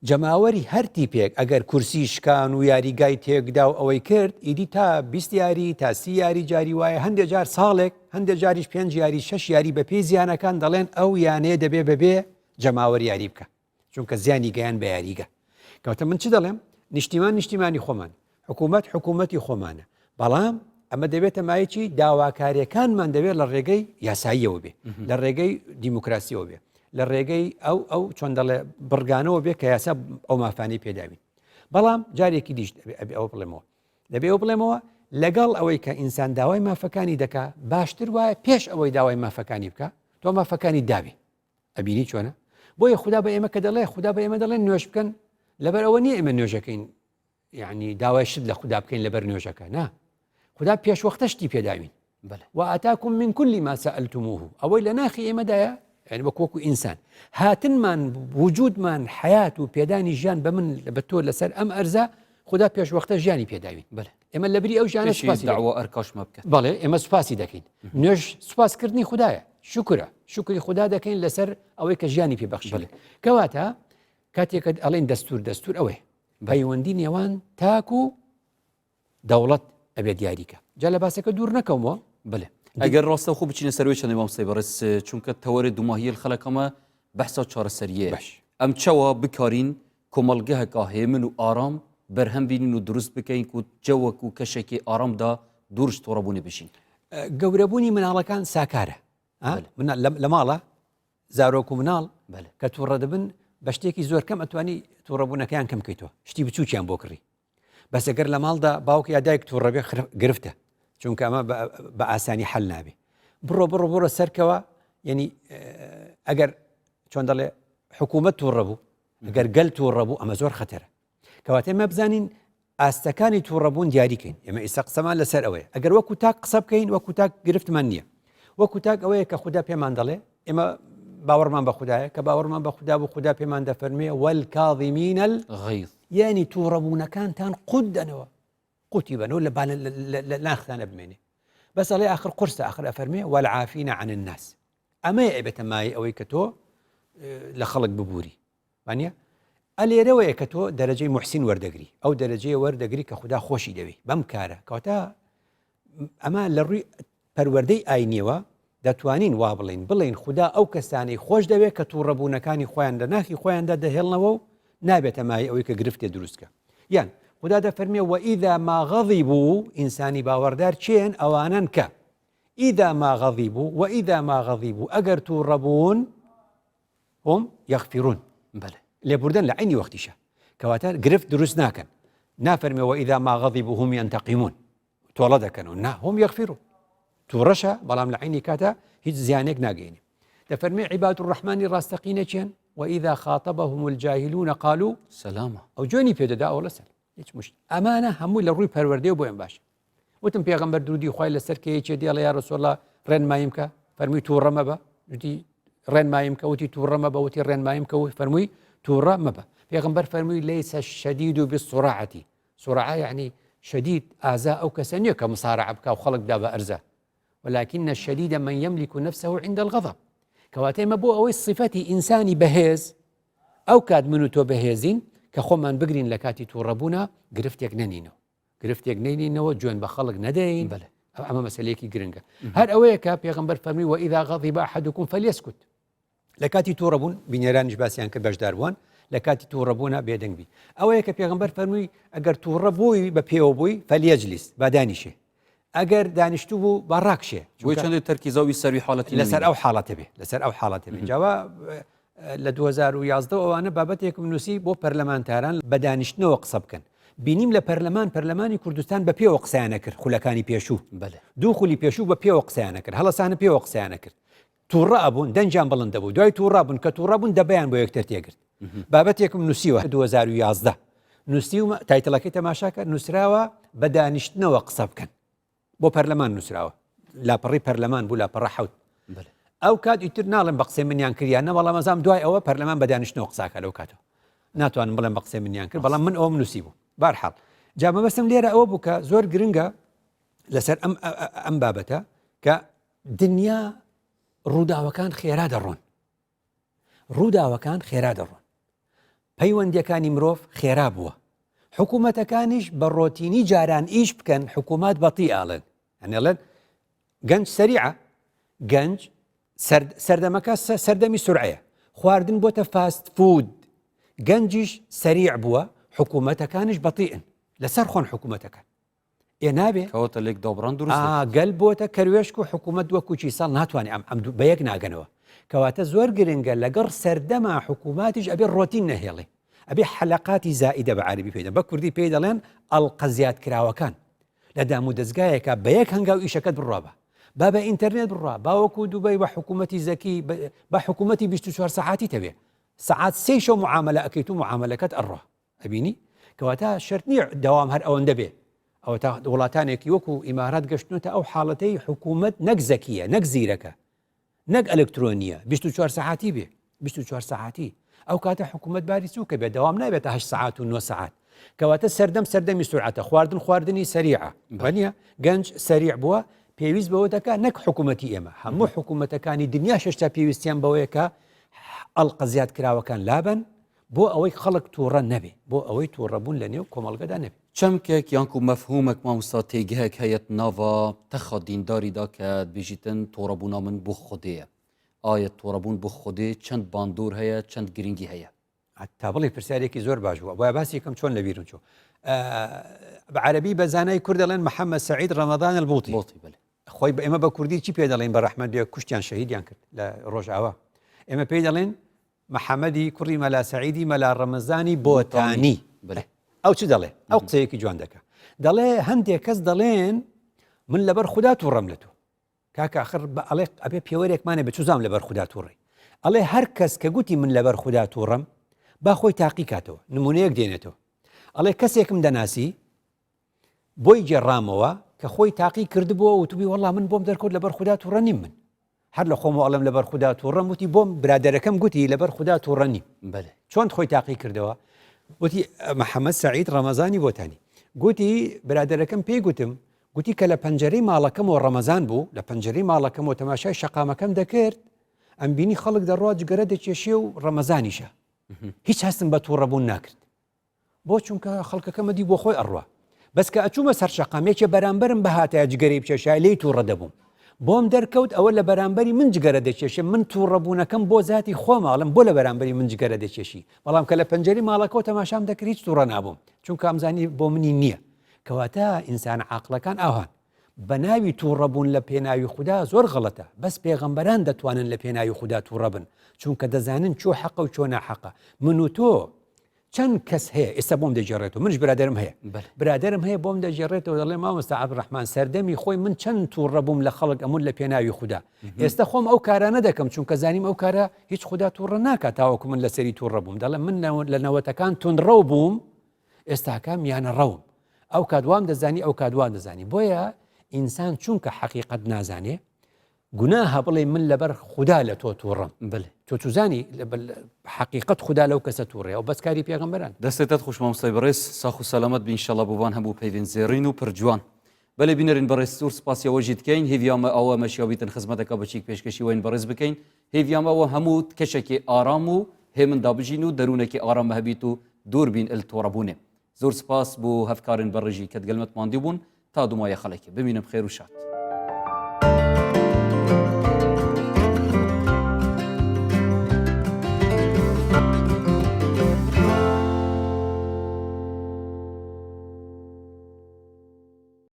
جەماوەری هەر تیپێک ئەگەر کورسی شکان و یاریگای تێکدا و ئەوەی کرد ئیدی تا 20 یاری تا سی یاری جاری وایە هەندێک جار ساڵێک هەندێک جاریش پێنج یاری شەش یاری بە پێی زیانەکان دەڵێن ئەو یانەیە دەبێ بەبێ جەماوەر یاری بکە چونکە زیانی گەیان بە یاریگە کەواتە من چ دەڵێم نیشتیمان نیشتیمانی خۆمان حکوومەت حکوومەتی خۆمانە بەڵام ئەمە دەبێتە مایەکی داواکاریەکانمان دەبێت لە ڕێگەی یاساییەوە بێ لە ڕێگەی دیموکراسیەوە بێ لە ڕێگەی ئەو ئەو چۆن دەڵێ بڕگانەوە بێ کە یاسا ئەو مافانی پێداوین بەڵام جارێکی دیش ئەبێ ئەوە بڵێمەوە دەبێ ئەو بڵێمەوە لەگەڵ ئەوەی کە ئینسان داوای مافەکانی دەکا باشتر وایە پێش ئەوەی داوای مافەکانی بکە تۆ مافەکانی داوی ئەبینی چۆنە بۆیە خودا بە ئێمە کە دەڵێ خودا بە ئێمە دەڵێن نوێژ بکەن لەبەر ئەوە نییە ئێمە نوێژەکەین یعنی داوای شت لە خودا بکەین لەبەر نوێژەکە نا خودا پێشوەختە شتی پێداوین وآتاكم من كل ما سألتموه ئەوەی لە ناخی ئێمەدایە یعنی وەک وەکو ئینسان هاتنمان وجودمان حیات و پێدانی ژیان بە من بە تۆ لەسەر ئەم ئەرزە خودا پێشوەختە ژیانی پێداوین بەێ ئێمە لەبری ئەو ژیانە سوپاسی داوە ئەرکاشمە بکەن بەڵێ ئێمە سوپاسی دەکەین نوێژ سوپاسکردنی خدایە شکرە شکری خدا دەکەین لەسەر ئەوەی کە ژیانی پێ بەخشی کەواتە کاتێک ئەڵێن دەستور دەستور ئەوەیە پەیوەندی نێوان تاک و دەوڵەت ئەبێ دیاریکە جا لە باسەکە دوور نەکەمەوە بڵێ ئەگەر ڕاستە خۆ بچینە سەروی چەندی مامۆستای بەڕێز چونکە تەوەرە دوماهیل خەلەکەمە بەحسا چارەسەریە باش. ئەم چەوە بکارین کۆمەڵگەهەکا هێمن و ئارام بەرهەم بینین و دروست بکەین کو جەوەک و کەشێکی ئارامدا دوورش تۆڕەبوونی بژین. گەورەبوونی مناڵەکان ساکارە لە ماڵە زارۆک و مناڵ کە تووڕە دەبن بە شتێکی زۆر کەم ئەتوانی تووڕەبوونەکەیان کەم بکەیتەوە شتی بچووکیان بۆ کڕی بەس ئەگەر لە ماڵدا باوک یا دایک تووڕە بێ گرفتە چونکە ئەمە بە ئاسانی حل نابێ بڕۆ بڕۆ بڕۆ سەرکەوە یعنی ئەگەر چۆن دەڵێ حکوومەت تووڕە بوو ئەگەر گەل تووڕە بوو ئەمە زۆر خەتەرە کەواتە ئێمە بزانین ئاستەکانی تووڕەبوون دیاریکەین ئێمە ئیستا قسەمان لەسەر ئەوەیە ئەگەر وەکو تاک قسە بکەین وەکو تاک گرفتمان نییە وەکو تاک ئەوەیە کە خودا پێمان دەڵێ ئێمە باوەڕمان بە خودایە کە باوەڕمان بە خودا بوو خودا پێمان دەفەرمێ والکاظمین الغیظ یعنی تووڕەبوونەکانتان قوت دەنەوە قوتی بەنەوە لە لە ناختانە بمێنێ بەس ئەڵێ ئاخر قورسە ئاخر ئەفەرمێ والعافین عن الناس ئەمەیە ئەبێتە مایەی ئەوەی کە تۆ لە خەڵک ببووری وانە ئەلێرەوەیە کە تۆ دەرەجەی محسین وەردەگری ئەو دەرەجەیە وەردەگری کە خودا خۆشی دەوێ بەم کارە کەواتە ئەمە لە ڕووی پەروەردەی ئاینیەوە دەتوانین وا بڵین بڵین خودا ئەو کەسانەی خۆش دەوێت کە تووڕەبوونەکانی خۆیان لە ناخی خۆیاندا دەهێڵنەوە و نابێتە مای ئەوەی کە گرفتێ دروستکە یان خودا دەفەرمێ وإذا ما غضبوا ئینسانی باوەڕدار چێن ئەوانن کە إذا ما غضبوا وإذا ما غضبوا ئەگەر تووڕەبوون هم یغفرون بەلێ. لێبوردن لە عەینی وەختیشە کەواتە گرفت دروست ناکەن نافەرمێ وإذا ما غضبوا هم ينتقمون تۆڵە دەکەنەوە نا هم یغفرون تووڕەشە بەڵام لە عەینی کاتە هیچ زیانێک ناگەینێ دەفەرمێ عیباد الرحمانی ڕاستەقینە چێن وإذا خاطبهم الجاهلون قالوا سلامە ئەو جوێنی پێدەدا ئەو لەسەر هیچ مشت ئەمانە هەمووی لە ڕووی پەروەردەیەوە بۆیان باشە وتم پێغەمبەر درودی خوای لەسەر کە یەکێ دێڵێ یا رسول الله ڕێنماییم کە فەرمووی تووڕە مەبە وتی ڕێنماییم کە وتی تووڕە مەبە وتی ڕێنماییم کە وتی فەرمووی تووڕە مەبە پێغەمبەر فەرمووی ليس الشديد بالسرعة سرعة یعنی شدید ئازا ئەو کەسە نییە کە مسارعە بکا و خەڵک بدا بە ئەرزە ولكن الشديد من يملك نفسه عند الغضب کەواتە ئێمە بۆ ئەوەی صفەتی ئینسانی بەهێز ئەو کات من و تۆ بەهێزین کە کە خۆمان بگرین لە کاتی تووڕەبوونا گرفتێک نەنینەوە گرفتێک نەینینەوە جوێن بە خەڵک نەدەین بەێ ئەمە مەسلەیەکی گرنگە هەر ئەوەیە کە پێغمبەر فەرمی و إذا غضب أحدكم فليسكت لە کاتی تووڕەبوون بینەرانیش باسییان کرد بەشداربووان لە کاتی تووڕەبوونە بێدەنگ بی ئەوەیە کە پێغمبەر فەرمووی ئەگەر تووڕە بووی بە پێوە بووی فليجلس با دانیشێ ئەگەر دانیشتوو بوو با ڕاکشێ بۆی چەندێک تەرکیزەوی سەروی حاڵەتی لەسەر ئەو حاڵەتە بێ لەسەر ئەو حاڵەتە بێ جاوا لە 2011 ئەوانە بابەتێکم نووسی بۆ پەرلەمانتاران بە دانیشتنەوە قسە بکەن بینیم لە پەرلەمان پەرلەمانی کوردستان بە پێوە قسەیانە کرد خولەکانی پێشوو بەلێ دوو خولی پێشوو بە پێوە قسەیانە کرد هەڵەسانە پێوە قسەیانە کرد تووڕە ئەبوون دەنگیان بڵند دەبوو دوای تووڕە بوون کە تووڕە بوون دەبیان بۆ یەکتر تێگرت بابەتێکم نووسیوە 2011 نووسیومە title ەکەی تەماشاکە نووسراوە بە دانیشتنەوە قسە بکەن بۆ پەرلەمان نووسراوە لاپەڕی پەرلەمان بوو لاپەڕە حوت ئەو کات ئیتر ناڵێم بە قسەی منیان کردیان نە بەڵام ئەزام دوای ئەوە پەرلەمان بە دانیشتنەوە قساکە لەو کاتەوە ناتوانم بڵێم بە قسەی منیان کرد بەڵام من ئەوم نووسی بوو بارحاڵ جا مەبەستم لێرە ئەوە بوو کە زۆر گرنگە لەسەر ئەم ئەم بابەتە کە دنیا ڕووداوەکان خێرا دەڕۆن ڕووداوەکان خێرا دەڕۆن پەیوەندیەکانی مرۆڤ خێرا بووە حکوومەتەکانیش بە ڕۆتینی جاران ئیش بکەن حکوومەت بەتی ئاڵێن ئەنێڵێن گەنج سەریعە گەنج سەردەمەکە سەردەمی سرعەیە خواردن بۆتە fast food گەنجیش سەریع بووە حکوومەتەکانیش بەتیئن لەسەر خۆن حکوومەتەکان ئێ نابێ کەوتە لێک دابڕان دروست ئا گەل بۆتە کەروێشک و حکوومەت وەکو چیساڵ ناتوانێت ئەم ئەم بە یەک ناگەنەوە کەواتە زۆر گرنگە لەگەڵ سەردەما حکووماتیش ئەبێ ڕۆتین نەهێڵێ ئەبێ حەلەقاتی زائیدە بە عەربی پێی بە کوردی پێی دەڵێن ئەڵقە زیادکراوەکان لە دام و دەستگایەکە بە یەک هەنگاو ئیشەکەت بڕوا بە با بە ئینتەرنێت بڕوا باوەکو دوبەی بە حکوومەتی زەکی بە حکوومەتی 24 سەعاتی تەوێ سەعات سێ شەو معاملە ئەکەیت و معاملەکەت ئەڕوا ئەبینی؟ کەواتە شەرت نییە دەوام هەر ئەوەندە بێ. ئەوەتا وڵاتانێکی وەکو ئیمارات گەشتنەتە ئەو حاڵەتەی حکوومەت نەک زەکیە نەک زیرەکە نەک ئەلکترۆنیە 24 سەعاتی بێ 24 سەعاتی ئەو کاتە حکوومەت باری سوکە بێ دەوام نابێتە 8 سەعات و 9 سەعات کەواتە سەردەم سەردەمی سرعەتە خواردن خواردنی سەریعە بەنیە گەنج سەریع بووە پێویست بەوە دەکات نەک حکوومەتی ئێمە هەموو حکوومەتەکانی دنیا شێشتا پێویستیان بەوەیە کە ئەڵقە زیاد کراوەکان لابن بۆ ئەوەی خەڵک تووڕە نەبێ، بۆ ئەوەی تووڕەبوون لە نێو کۆمەڵگەدا نەبێ. چەمکێک یانکو مەفهومێک مامۆستا تێگهێک هەیە ناڤا تەخا دینداریدا کە دبێژیتن تۆڕەبوونا من بۆ خودێیە. ئایا تۆڕەبوون بۆ خودێ چەند باندۆر هەیە چەند گرنگی هەیە؟ تا بڵێ پرسیارێکی زۆر باش بووە وایە باسی کەم چۆن لە بیرم چوو. بە عەرەبی بە زانای کورد دەڵێن محەممەد سەعید ڕەمەضان البوطی. بوطی بەلێ. خۆی بە ئێمە بە کوردی چی پێ دەڵێن بە ڕەحمەت بێ کوشتیان شەهیدیان کرد لە ڕۆژئاوا. ئێمە پێی دەڵێن محەمەدی کوڕی مەلا سەعیدی مەلا ڕەمەزانی بۆتانی ئەو چ دەڵێ ئەو قسەیەکی جوان دەکا دەڵێ هەندێک کەس دەڵێن من لەبەر خودا تووڕەم لە تۆ کاکە ئەخر بە ئەڵێ ئەبێ پێوەرێکمانە بە چوزام لەبەر خودا تووڕی ئەڵێ هەر کەس کە گوتی من لەبەر خودا تووڕەم با خۆی تاقی کاتەوە نمونەیەک دێنێتەوە ئەڵێ کەسێکم دەناسی بۆی گێڕامەوە کە خۆی تاقی کردبووە وتوبی وەڵا من بۆم دەرکەوت لەبەر خودا تووڕە نیم من هەر لە خۆمەوە ئەڵێم لەبەر خودا تووڕەم وتی بۆم برادەرەکەم گوتی لەبەر خودا تووڕە نیم بەلێ چۆن خۆی تاقی کردەوە وتی محەممەد سعید ڕەمەزانی بۆتانی گوتی برادەرەکەم پێی گوتم گوتی کە لە پەنجەرەی ماڵەکەمەوە ڕەمەزان بوو لە پەنجەرەی ماڵەکەمەوە تەماشای شەقامەکەم دەکرد ئەمبینی خەڵک دەڕوا جگەرە دەکێشێ و ڕەمەزانیشە هیچ هەستم بە تووڕەبوون ناکرد بۆ چونکە خەڵکەکەمە دی بۆ خۆی ئەڕوا بەس کە ئەچوومە سەر شەقام یەکێ بەرامبەرم بهاتایە جگەرەی بکێشایە لێی تووڕە دەبووم بۆم دەرکەوت ئەوە لە بەرامبەری من جگەرە دەکێشێ من تووڕەبوونەکەم بۆ زاتی خۆمە ئەڵێم بۆ لە بەرامبەری من جگەرە دەکێشی بەڵام کە لە پەنجەرەی ماڵەکەوە تەماشام دەکرد هیچ تووڕە نابووم چونکە ئەمزانی بۆ منی نییە کەواتە ئینسانە عاقڵەکان ئاوهان بە ناوی تووڕەبوون لە پێناوی خودا زۆر غەڵەتە بەس پێغەمبەران دەتوانن لە پێناوی خودا تووڕە بن چونکە دەزانن چۆ حەقە و چۆ ناحەقە من و تۆ چەند کەس هەیە ئێستا بۆم دەگێڕێتەوە منش برادرم هەیە برادرم هەیە بۆم دەگێڕێتەوە دەڵێ مامۆستا عەبدولڕەحمان سەردەمی خۆی من چەند تووڕە بووم لە خەڵک ئەمون لە پێناوی خودا ئێستا خۆم ئەو کارانە دەکەم چونکە زانیم ئەو کارە هیچ خودا تووڕە ناکات تاوەکو من لەسەری تووڕە بووم دەڵێ من لە نەوەتەکان توندڕەو بووم ئێستاکە میانە ڕەوم ئەو کات وام دەزانی ئەو کات وام دەزانی بۆیە ئینسان چونکە حەقیقەت نازانێ گوناهە بڵێ من لەبەر خودا لە تۆ تووڕەم بەلێ. تۆ چوزانی حەقیقەت خودا لەو کەسە تووڕێ ئەو بەس کاری پێغەمبەران. دەستێتت خوش مامۆستای بەڕێز ساخ و سەلامەت بی انشاللە بۆ ڤان هەموو پەیڤێن زێڕین و پر جوان بەلێ بینەرین بەڕێز زۆر سپاسی ئەوە ژی دکەین هێڤیامە ئەوە مەشیاویتن خزمەتەکە بەچیک پێشکەشی وەین بەڕێز بکەین هێڤیامە ئەوە هەموو کەشەکی ئارام و هێمن دا بژین و دەروونەکی ئارام هەبیت و دوور بین ال تۆڕەبوونێ. زۆر سپاس بۆ هەڤکارێن بەڕێژی کە دگەل مەت ماندی بوون تا دومایە خەڵێکێ. بمینن بخێر و شاد.